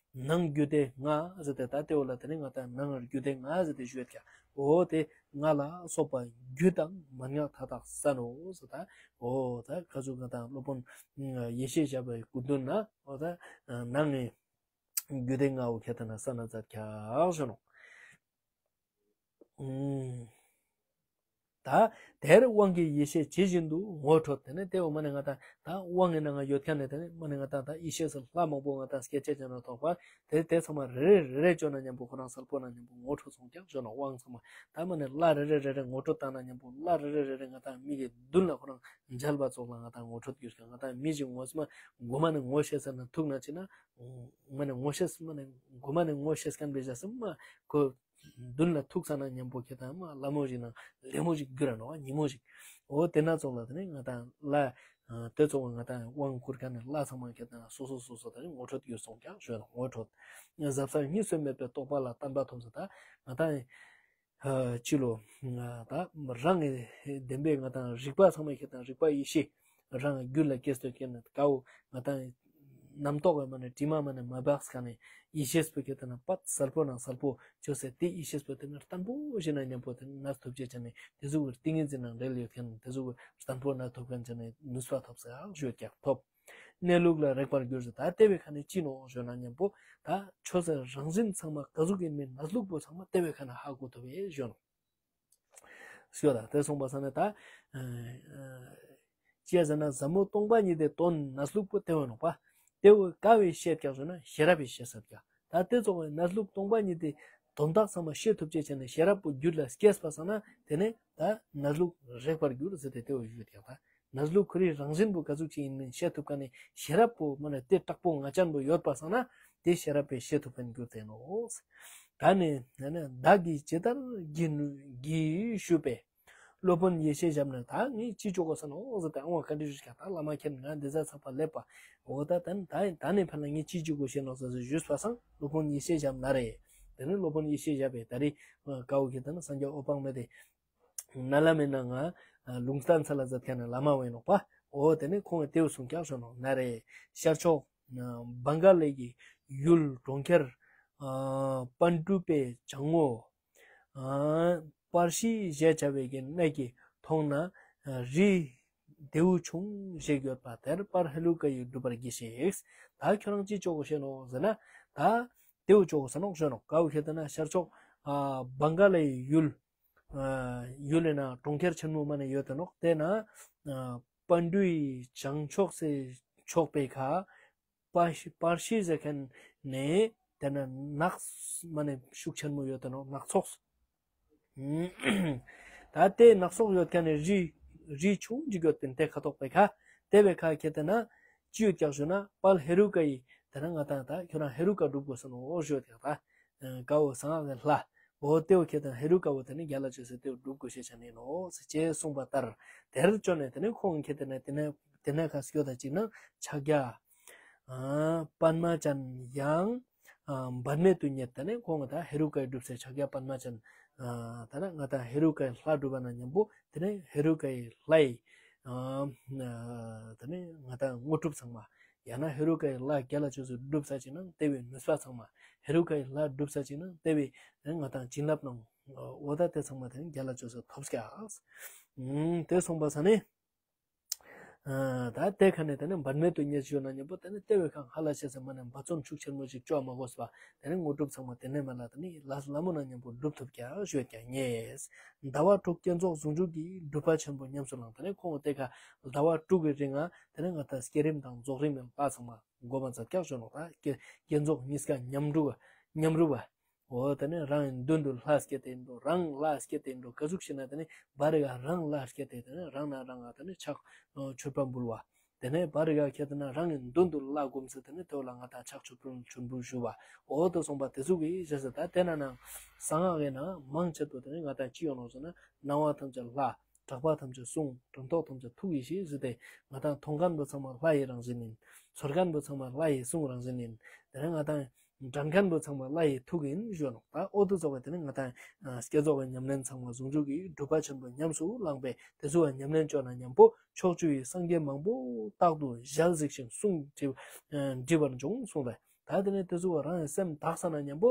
ནང་རྒྱུད་སྡེ་ལྔ་ཟེར་ཏེ་ད་དེ་འོ་ལ་དེ་ནས་ང་ཏང་ནང་རྒྱུད་སྡེ་ལྔ་ཟེར་ཏེ་ཞུ་ཡོད་ཀྱག་འོ་དེ་ལྔ་ལ་སོགས་པ་རྒྱུད་དང་མན་ངག་མཐའ་དག་གསན་ནོ་ཟེར་ད། འོ་ད་ག་ཟུག་ང་ཏང་སློབ་དཔོན་ཡེ་ཤེས་ཞབས་པའི་སྐུ་མདུན་ན་འོ་ད་ནང་ནས་རྒྱུད་སྡེ་ལྔ་བོ་ཁྱེད་དང་ན་གསན་ན་མཛད་ཀྱག་ཞུ་ནོ། ད་དེར་དབང་གི་ཡེ་ཤེས་ཇི་བཞིན་དུ་ངོ་འཕྲོད། དེ་ནས་དེ་འོ་མ་ནས་ང་ཏང་ད་དབང་གི་ནང་ང་ཡོད་མཁན་ནས་དེ་ནས་མ་ནས་ང་ཏང་ད་ཡེ་ཤེས་སུ་ལྷ་མང་པོ་ང་ཏང་སྐྱེ་ཅེས་ཅན་ན་ཐོགས་པ་དེ་དེ་ཚང་མ་རེ་རེ་རེ་རེ་ཅོ་ན་མཉམ་པོ་ཁོ་རང་གསལ་པོ་ན་མཉམ་པོ་ངོ་འཕྲོད་སོང་ཀྱག་ཞུ་ནོ། དབང་ཚང་མ་ད་མ་ནས་ལྷ་རེ་རེ་རེ་རེ་ངོ་འཕྲོད་བཏང་ན་མཉམ་པོ་ལྷ་རེ་རེ་རེ་རེ་ང་ཏང་མིག་གི་མདུན་ལ་ཁོ་རང་མཇལ་བ་ཙོགས་ལ་ང་ཏང་ངོ་འཕྲོད་གྱུར་ཀྱག་ང་ཏང་མི་ཞིག་ངོ་མ་མགོ་མ་ནས་ངོ་ཤེས་ས་ན་ཐུག་ན་ཅི་ན། མ་ནས་ངོ་ཤེས་མ་ནས་མགོ་མ་ནས་ངོ་ཤེས་མཁན་པའི་ཞག་སེ་མ་ཁོ་མདུན་ལ་ཐུག་ས་ན་མཉམ་པོ་ཁྱེད་དང་མ་ལ་མོ་ཞིག་ནང་ལེ་མོ་ཞིག་གྱུར་ར་ནོག་ཉི་མོ་ཞིག་འོ་དེ་ན་ཙོགས་ལ་དེ་ནས་ང་ཏང་ལ་དེ་ཙོགས་ང་ཏང་དབང་བསྐུར་མཁན་ནི་ལྷ་ཚང་མ་ཁྱེད་དང་སོ་སོ་སོ་སོ་དེ་ནས་ངོ་འཕྲོད་གྱུར་སོང་ཀྱག་ཞུ་ཡ་ངོ་འཕྲོད། ཟབ་གསལ་གཉིས་སུ་མེད་པའི་རྟོགས་པ་ལ་བརྟན་པ་ཐོབ་ཟེར་ད་ང་ཏང་ཨ་ཅི་ལོ། ད་རང་གི་བདེན་པའི་ང་ཏང་རིག་པ་ཚང་མ་ཁྱེད་དང་རིག་པ་ཡེ་ཤེས་རང་རྒྱུད་ལ་སྐྱེས་ཏེ་ཁྱེད་ན་ཀའོ་ང་ཏང་རྣམ་རྟོག་གི་མ་ནས་དྲི་མ་མ་ནས་མ་འབགས་ཁ་ནས་ཡེ་ཤེས་པོ་ཁྱེད་དང་ན་པད་གསལ་པོ་ན་གསལ་པོ་ཅོས་སེ་དེ་ཡེ་ཤེས་པོ་དེ་ནས་བརྟན་པོ་ཞིག་ན་མཉམ་པོ་དེ་ནས་ཐུབ་ཅེས་ཅན་ནས་དེ་ཟུག་གི་ཏིང་ངེ་འཛིན་ནང་འབྲེལ་ཡོད་མཁན་དེ་ཟུག་གི་བརྟན་པོ་ན་ཐུབ་མཁན་ཅན་ནས་ནུས་པ་ཐོབ་ཟེར་ཡག་ཞུ་ཀྱག་ཐོབ། གནས་ལུགས་ལ་རེག་པར་འགྱུར་ཟེར་ད་དེ་བའི་ཁ་ནས་ཅི་ནོག་ཞུ་ན་མཉམ་པོ་ད་ཆོས་ཟེར་རང་བཞིན་ཚང་མ་ག་ཟུག་ཡིན་མིན་གནས་ལུགས་པོ་ཚང་མ་དེ་བའི་ཁ་ནས་ཧ་གོ་ཐུབ་པའི་ཞུ་ནོག་ཞུ་ད་དེ་སོང་པ་ས་ནས་ད་ཅི་ཟེར་ན་ཟབ་མོ་སྟོང་པ་ཉིད་དེ་དོན་གནས་ལུགས་པོ་དེ་བ་ནོག་པ། དེ་བོ་ག་བའི་ཤེས་ཀྱག་ཞུ་ན་ཤེས་རབ་བི་ཤེས་ས་ཀྱག་ད་དེ་ཙོགས་པའི་གནས་ལུགས་སྟོང་པ་ཉིད་དེ་དོན་དག་ཚང་མ་ཤེས་ཐུབ་ཅེས་ཆ་ནས་ཤེས་རབ་པོ་རྒྱུད་ལ་སྐྱེས་པ་ས་ན་དེ་ནས་ད་གནས་ལུགས་རེག་པར་འགྱུར་ཟེར་ཏེ་དེ་བོ་ཞུ་ཀྱག་ད། གནས་ལུགས་ཁོ་རའི་རང་བཞིན་པོ་ག་ཟུག་ཅིག་ཡིན་མིན་ཤེས་ཐུབ་མཁན་ནི་ཤེས་རབ་པོ་མ་ནས་དེ་དྲག་པོ་ང་ཅན་པོ་ཡོད་པ་སང་ན་དེ་ཤེས་རབ་པས་ཤེས་ཐུབ་མཁན་གྱུར་ཏེ་ནོག་ད་ནི་ན་ནི་བདག་གིས་ཇི་ལྟར་བགྱི་ནུས་བགྱི་ཞུས་པས། སློབ་དཔོན་ཡེ་ཤེས་ཞབས་ནས་ད་ངས་ཅི་ཅོ་དགོས་ས་ནོག་ཟེར་ཏེ་ཨང་བ་བཀའ་འདྲི་ཞུས་ཀྱག་ད་བླ་མ་མཁྱེན་ང་འདི་ཟ་ཚགས་པ་ལེབ་པ་འོ་ད་ད་ནི་ད་ནི་ཕན་ལ་ངས་ཅི་ཅོ་དགོས་ཤེས་ནོག་ཟེར་ཞུས་པ་སང་སློབ་དཔོན་ཡེ་ཤེས་ཞབས་ན་རེ། དེ་ནི་སློབ་དཔོན་ཡེ་ཤེས་ཞབས་པས་ད་རེས་ཀའོ་ཁྱེད་ད་ནི་སངས་རྒྱས་འོད་དཔག་མེད་དེ། ན་ལ་མེ་ན་ང་ལུང་བསྟན་ས་ལ་མཛད་མཁན་ནི་བླ་མ་བོ་ཡིན་ནོག་པ། འོ་དེ་ནས་ཁོང་གིས་དེའུ་གསུངས་ཀྱག་ཞུ་ནོག་ན་རེ། ཤར་ཕྱོགས་བང་ག་ལའི་ཡུལ་གྲོང་ཁྱེར་པཎ་གྲུ་པའི་བྱང་ངོས་པར་ཤི་ཞེས་བྱ་བའི་གནས་ཀྱི་མཐོངས་ན་རི་དེའུ་ཆུང་ཞིག་ཡོད་པ་དེར་དཔལ་ཧེ་རུ་ཀ་ཡིས་བསྒྲུབ་པར་གྱིས་ཤིག་ད་ཁྱོད་རང་ཅི་ཅོ་དགོས་ཤེས་ནོག་ཟེར་ན་ད་དེའུ་ཅོ་དགོས་ས་ནོག་ཞུ་ནོག་ཀའོ་ཁྱེད་ད་ན་ཤར་ཕྱོགས་བང་ག་ལའི་ཡུལ། ཡུལ་ལས་ན་གྲོང་ཁྱེར་ཆེན་མོ་མ་ནས་ཡོད་དེ་ནོག་དེ་ན་པཎ་གྲུའི་བྱང་ཕྱོགས་སེ་ཕྱོགས་པའི་ཁ་པར་ཤི་པར་ཤི་ཟེར་མཁན་ནས་དེ་ན་ནགས་མ་ནས་ཤུགས་ཆེན་མོ་ཡོད་དེ་ནོག་ནགས་ཚོགས། ད་དེ་ནགས་ཚོགས་ཡོད་མཁན་ནས་རི་རི་ཆུང་ཅིག་ཡོད་པིན་དེ་ཁ་ཐོག་པའི་ཁ་དེ་བའི་ཁ་ཁྱེད་དེ་ན་ཅི་ཡོད་ཀྱག་ཞུ་ན་དཔལ་ཧེ་རུ་ཀ་ཡིས་དེ་ན་ང་ཏང་ད་ཁྱོད་རང་ཧེ་རུ་ཀ་སྒྲུབ་དགོས་ས་ནོག་ཞུ་ཡོད་ཀྱག་ད། ཀ་བོ་གསང་སྔགས་ཀྱི་ལྷ། འོ་དེ་བོ་ཁྱེད་དང་ཧེ་རུ་ཀ་བོ་དེ་ནི་རྒྱལ་ལ་ཅོས་སེ་དེ་བོ་སྒྲུབ་དགོས་ཤེས་ཆ་ནི་ནོག་ཟེར་ཅེས་གསུངས་པ་ལྟར། དེར་བྱོན་ནས་དེ་ནི་ཁོང་ཁྱེད་དེ་ནི་དེ་ནི་དེ་ནི་ཁ་སྐྱོད་ད་ཅིག་ན་ཕྱག་རྒྱ། པདྨ་ཅན་ཡང་འབད་མེད་དུ་རྙེད། དེ་ནི་ཁོང་ད་ཧེ་རུ་ཀ་ཡི་སྒྲུབ་སའི་ཕྱག་རྒྱ་པདྨ་ཅན། ད་ནི་ང་ད་ཧེ་རུ་ཀ་ཡི་ལྷ་སྒྲུབ་པ་ན་མཉམ་པོ་དེ་ནི་ཧེ་རུ་ཀ་ཡི་ལྷ་ཡི། དེ་ནས་ང་ཏང་དངོས་གྲུབ་ཚང་མ། ཡང་ན་ཧེ་རུ་ཀ་ཡི་ལྷ་རྒྱལ་ལ་ཅོས་སེ་སྒྲུབ་ས་ཅིག་ན་དེ་བའི་ནུས་པ་ཚང་མ། ཧེ་རུ་ཀ་ཡི་ལྷ་སྒྲུབ་ས་ཅིག་ན་དེ་བའི་ང་ཏང་བྱིན་རླབས་ནང་འོ་ད་དེ་ཚང་མ་དེ་རྒྱལ་ལ་ཅོས་སེ་ཐོབ་ཀྱག་དེ་སོང་པ་ས་ནས། ཨ་ད་དེ་ཁ་ནེ་དེ་ནེ་བར་མེད་དུ་མཉེས་ཞུ་ན་མཉམ་པོ་དེ་ནེ་དེ་བོའི་ཁ་ཧ་ལ་ཤེས་སེ་མ་ནེ་འབད་བརྩོན་ཤུགས་ཆེན་མོ་ཞིག་ཅོ་མ་དགོས་པ་དེ་ནེ་དངོས་གྲུབ་ཚང་མ་དེ་ནེ་མ་ལ་དེ་ནེ་ལས་སླ་མོ་ན་མཉམ་པོ་འགྲུབ་ཐུབ་ཀྱག་ཞུ་ཀྱག་ཉེས། ཟླ་བ་དྲུག་བསྐྱེད་རྫོགས་ཟུང་འཇུག་གི་སྒྲུབ་པ་ཆེན་པོ་ཉམས་སུ་བླངས། དེ་ནེ་ཁོང་དེ་ཁ་ཟླ་བ་དྲུག་གི་རིང་ང་དེ་ནེ་ང་ད་བསྐྱེད་རིམ་དང་རྫོགས་རིམ་ཡང་ལྷ་ཚང་མ་གོ་མ་ཚར་ཀྱག་ཞུ་ནོག་ད། བསྐྱེད་བསྐྱེད་རྫོགས་གཉིས་ཀ་མཉམ་རུབ་པ་མཉམ་རུབ་པ། འོ་དེ་ནེ་རང་གི་མདུན་དུ་ལྷ་བསྐྱེད་དེ་འགྲོ། རང་ལྷ་བསྐྱེད་དེ་འགྲོ། ག་ཟུག་ཞིག་ན་དེ་ནེ་བར་རི་ག་རང་ལྷ་བསྐྱེད་དེ་དེ་ནེ་རང་ན་རང་ང་དེ་ནེ་ཕྱག་མཆོད་པ་འབུལ་བ། དེ་ནེ་བར་རི་ག་ཁྱེད་དེ་ན་རང་གི་མདུན་དུ་ལྷ་བསྒོམས་སེ་དེ་ནེ་དེ་བོ་ལ་ང་ད་ཕྱག་མཆོད་པ་མཆོད་འབུལ་ཞུ་བ། འོ་དེ་སོང་པ་དེ་ཟུག་གི་བྱས་སེ་ད་དེ་ན་ནང་གསང་སྔགས་ཡིན་ན་མང་ཆེ་བོ་དེ་ནེ་ང་ད་ཅི་ཡོང་ནོག་ཟེར་ན་སྣང་བ་ཐམས་ཅད་ལྷ། གྲགས་པ་ཐམས་ཅད་གསུང་། དྲན་རྟོག་ཐམས་ཅད་ཐུགས་ཡེ་ཤེས་ཟེར་ཏེ་ང་ད་མཐོང་མཁན་པོ་ཚང་མ་ལྷ་ཡི་རང་བཞིན་ཡིན། ཚོར་མཁན་པོ་ཚང་མ་ལྷ་ཡི་གསུང་རང་བཞིན་ཡིན། དེ་ནེ་ང་ད་དྲན་མཁན་པོ་ཚང་མ་ལྷ་ཡི་ཐུགས་ཡིན་ཞུ་ནོག་ད། འོ་དེ་ཙོགས་པ་དེ་ནེ་ང་ད་བསྐྱེད་རྫོགས་ཀྱི་ཉམས་ལེན་ཚང་མ་ཟུང་འཇུག་གི་སྒྲུབ་པ་ཆེན་པོ་ཉམས་སུ་བླངས་པས་དེ་ཚོ་བ་ཉམས་ལེན་ཅོ་ན་མཉམ་པོ་ཕྱོགས་བཅུ་ཡི་སངས་རྒྱས་མང་པོ་རྟག་ཏུ་ཞལ་གཟིགས་ཤིང་གསུང་འདྲི་འདྲི་བར་འབྱུང་གསུངས་ཏེ། ད་དེ་ནེ་དེ་ཚོ་བ་རང་གི་སེམས་དག་ས་ན་མཉམ་པོ་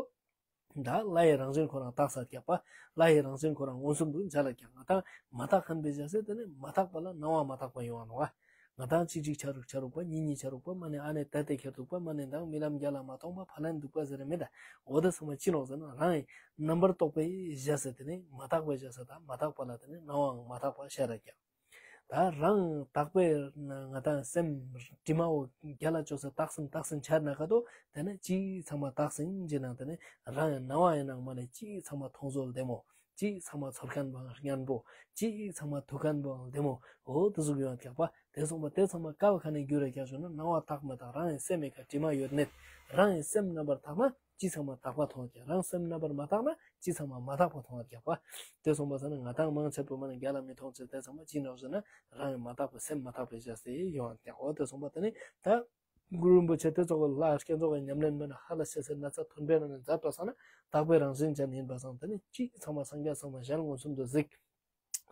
ད་ལྷ་ཡི་རང་བཞིན་ཁོ་རང་དག་ས་ཀྱག་པ། ལྷ་ཡི་རང་བཞིན་ཁོ་རང་མངོན་སུམ་དུ་མཇལ་ལ་ཀྱག་ང་ད་མ་དག་མཁན་པའི་བྱས་སེ་དེ་ནེ་མ་དག་པ་ལ་སྣང་བ་མ་དག་པ་ཡོང་བ་ནོག་པ། ང་ད་གཅིག་གཅིག་ཆ་རུག་ཆ་རུག་པ་གཉིས་གཉིས་ཆ་རུག་པ་མ་ནེ་ཨ་ནེ་ད་དེ་ཁྱེར་འདུག་པ་མ་ནེ་ད་རྨི་ལམ་རྒྱ་ལ་མ་མཐོང་པ་ཕ་ལན་འདུག་པ་ཟེར་རེ་མེད་ད། འོ་དེ་ཚང་མ་ཅི་ནོག་ཟེར་ན་རང་གི་རྣམ་པར་རྟོག་པའི་བྱས་སེ་དེ་ནེ་མ་དག་པའི་བྱས་སེ་ད་མ་དག་པ་ལ་དེ་ནེ་སྣང་བའང་མ་དག་པ་ཤར་ར་ཀྱག་ད་རང་དག་པའི་ང་ད་སེམས་དྲི་མ་བོ་རྒྱ་ལ་ཅོས་སེ་དག་སིན་དག་སིན་ཆར་ན་ཀ་ཏོ་དེ་ནེ་ཅི་ཚང་མ་དག་སིན་ཅི་ནང་དེ་ནེ་རང་ཡང་སྣང་བ་ཡིན་ནང་མ་ནེ་ཅི་ཚང་མ་མཐོང་ཚོར་བདེ་མོ། ཅི་ཚང་མ་ཚོར་མཁན་པོའང་སྙན་པོ། ཅི་ཚང་མ་ཐུག་མཁན་པོའང་བདེ་མོ། འོ་དེ་ཟུག་ཡོང་ཀྱག་པ། དེ་སོང་པ་དེ་ཚང་མ་ཀ་བ་ཁ་ནེ་འགྱུར་ར་ཀྱག་ཞུ་ན་སྣང་བ་དག་མ་དག་རང་ཡང་སེམས་མེད་ཀ་དྲི་མ་ཡོད་མེད། རང་ཡང་སེམས་རྣམ་པར་དག་ན་ཅི་ཚང་མ་དག་པ་མཐོང་ཀྱག་རང་སེམས་རྣམ་པར་མ་དག་ན་ཅི་ཚང་མ་མ་དག་པ་མཐོང་བར་ཀྱག་པ། དེ་སོང་པ་ས་ན་ང་ད་མང་ཆེ་བོ་མ་ནེ་རྒྱ་ལ་མི་མཐོང་ཆེ་དེ་ཚང་མ་ཅི་ནོག་ཟེར་ན་རང་ཡང་མ་དག་པ་སེམས་མ་དག་པའི་བྱས་སེ་ཡོང་བར་ཀྱག་འོ་དེ་སོང་པ་དེ་ནེ་ད་གུ་རུ་རིན་པོ་ཆེ་དེ་ཙོགས་ལ་བསྐྱེད་རྫོགས་ཀྱི་ཉམས་ལེན་མེད་ན་ཧ་ལ་ཤེས་སེ་ན་ཚ་མཐོན་པོའི་ནང་ནེ་མཛད་པ་ས་ན་དག་པའི་རང་བཞིན་ཅན་ཡིན་པ་སང་དེ་ནེ་ཅི་ཚང་མ་སངས་རྒྱས་ཚང་མ་ཞལ་མངོན་སུམ་དུ་གཟིགས།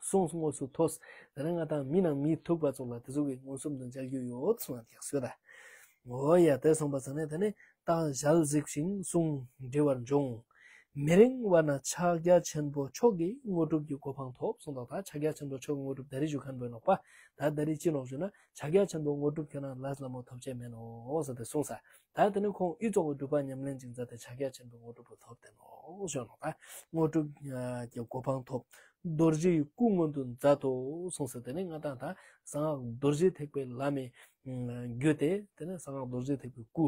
གསུང་དངོས་སུ་ཐོས། དེ་ནེ་ང་ད་མི་ནང་མི་ཐུག་པ་ཙོགས་ལ་དེ་ཚོ་གི་མངོན་སུམ་དུ་མཇལ་རྒྱུ་ཡོད་གསུངས་ཀྱག་ཟེར་ད། འོ་ཡ་དེ་སོང་པ་ས་ནེ་དེ་ནེ་ད་ཞལ་གཟིགས་ཤིང་གསུང་འདྲི་བར་འབྱུང་། མི་རིང་བ་ན་ཕྱག་རྒྱ་ཆེན་པོ་མཆོག་གི་དངོས་གྲུབ་ཀྱི་གོ་འཕང་ཐོབ་གསུངས་ད། ད་ཕྱག་རྒྱ་ཆེན་པོ་མཆོག་གི་དངོས་གྲུབ་ད་རེས་ཞུ་མཁན་པོ་ནོག་པ། ད་ད་རེས་ཅི་ནོག་ཞུ་ན་ཕྱག་རྒྱ་ཆེན་པོ་དངོས་གྲུབ་ཁྱོད་རང་ལས་སླ་མོ་ཐོབ་ཅེས་མེད་ནོག་ཟེར་ཏེ་གསུངས་ས། ད་དེ་ནེ་ཁོང་ཨི་ཙོགས་སྒྲུབ་པ་ཉམས་ལེན་ཅིག་མཛད་དེ་ཕྱག་རྒྱ་ཆེན་པོའི་དངོས་གྲུབ་པོ་ཐོབ་སྟེ་ནོག་ཞུ་ནོག་ད་དངོས་གྲུབ་ཀྱི་གོ་འཕང་ཐོབ། རྡོ་རྗེའི་སྐུ་མངོན་དུ་མཛད་དོ་གསུངས་ས། དེ་ནེ་ང་ད་ད་གསང་སྔགས་རྡོ་རྗེ་ཐེག་པའི་ལམ་མི་བརྒྱུད་དེ་དེ་ནེ་གསང་སྔགས་རྡོ་རྗེ་ཐེག་པའི་སྐུ་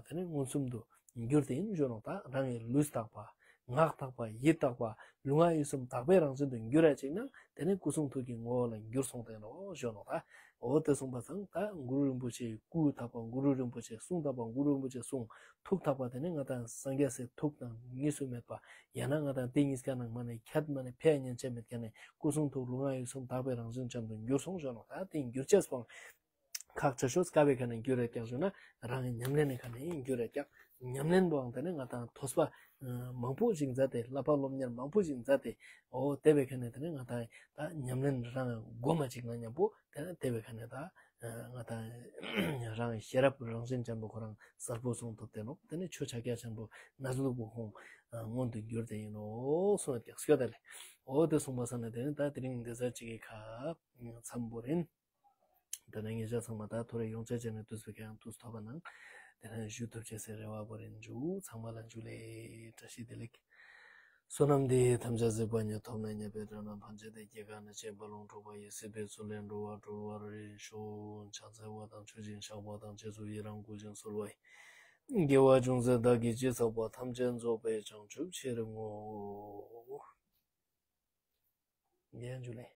དེ་ནེ་མངོན་སུམ་དུ་གྱུར་ཏེ་ཡིན་ཞུ་ནོག་ད་རང་གི་ལུས་དག་པ། ངག་དག་པ། ཡིད་དག་པ། ལུས་ངག་ཡིད་གསུམ་དག་པའི་རང་བཞིན་དུ་འགྱུར་ར་ཅིག་ན་དེ་ནེ་སྐུ་གསུང་ཐུགས་ཀྱི་ངོ་བོ་ལ་འགྱུར་སོང་སྟེ་ནོག་ཞུ་ནོག་ད། འོ་དེ་སོང་པ་སང་ད་གུ་རུ་རིན་པོ་ཆེའི་སྐུ་དག་པ་གུ་རུ་རིན་པོ་ཆེའི་གསུང་དག་པ་གུ་རུ་རིན་པོ་ཆེའི་གསུང་ཐུགས་དག་པ་དེ་ནེ་ང་ད་སངས་རྒྱས་སི་ཐུགས་དང་གཉིས་སུ་མེད་པ་ཡང་ན་ང་ད་དེ་གཉིས་ཀ་ནང་མ་ནེ་ཁྱད་མ་ནེ་ཕལ་ཉན་ཅེས་མེད་ཀ་ནེ་སྐུ་གསུང་ཐུགས་ལུས་ངག་ཡིད་གསུམ་དག་པའི་རང་བཞིན་ཅན་དུ་འགྱུར་སོང་ཞུ་ནོག་ད་དེ་འགྱུར་ཅེས་པོ་ཁག་ཆེ་ཤོས་ཀ་བའི་ཁ་ནེ་འགྱུར་ར་ཀྱག་ཞུ་ན་རང་གི་ཉམས་ལེན་ནི་ཁ་ནེ་འགྱུར་ར་ཀྱག་ཉམས་ལེན་པོའང་དེ་ནེ་ང་ད་ཐོས་པ་མང་པོ་ཞིག་མཛད་དེ་བསླབ་པ་སློབ་གཉེར་མང་པོ་ཞིག་མཛད་དེ་འོ་དེ་བའི་ཁ་ནེ་དེ་ནེ་ང་ད་ད་ཉམས་ལེན་རང་གོ་མ་ཅིག་ན་མཉམ་པོ་དེ་ནེ་དེ་བའི་ཁ་ནེ་ད་ང་ད་རང་ཤེས་རབ་རང་བཞིན་ཅན་པོ་ཁོ་རང་གསལ་པོ་གསུང་ཐུབ་སྟེ་ནོག་དེ་ནེ་ཆོས་ཕྱག་རྒྱ་ཆེན་པོ་གནས་ལུགས་པོ་ཁོང་མངོན་དུ་འགྱུར་ཏེ་ཡིན་ནོག་གསུངས་ཀྱག་སྐྱོ་ད་ལེ། འོ་དེ་གསུངས་པ་ས་ནེ་དེ་ནེ་ད་དེ་རིང་འདི་ཟ་ཅིག་གི་ཁ་མཚམས་བོར་ཡིན། དེ་ནེ་ཉེ་ཞ་ཚང་མ་ད་ཐོ་རེ་ཡོང་ཆ་ཅན་ནི་དུས་སུ་ཁྱེད་རང་དུས་ཐོབ་པ་ནང་དེ་ནེ་ཞུ་ཐུབ་ཅེས་སི་རེ་བ་བོར་ཡིན། ཚང་མ་ལ་ཇུ་ལེ། བཀྲ་ཤིས་བདེ་ལེགས། བསོད་ནམས་འདི་ཡིས་ཐམས་ཅད་གཟིགས་པ་ཉིད། ཐོབ་ནས་ཉེས་པའི་དགྲ་རྣམས་ཕམ་བྱས་ཏེ། སྐྱེ་རྒ་ན་འཆིའི་རྦ་ཀློང་འཁྲུགས་པ་ཡི། སྲིད་པའི་མཚོ་ལས་འགྲོ་བ་སྒྲོལ་བར་ཤོག་ཕྱག་འཚལ་བ་དང་མཆོད་ཅིང་བཤགས་པ་དང་། རྗེས་སུ་ཡི་རང་བསྐུལ་ཞིང་གསོལ་བ་ཡི། དགེ་བ་ཅུང་ཟད་བདག་གིས་ཅི་བསགས་པ། ཐམས་ཅད་རྫོགས་པའི་བྱང་ཆུབ་ཕྱིར་བསྔོ། ཡང་ཇུ་ལེ།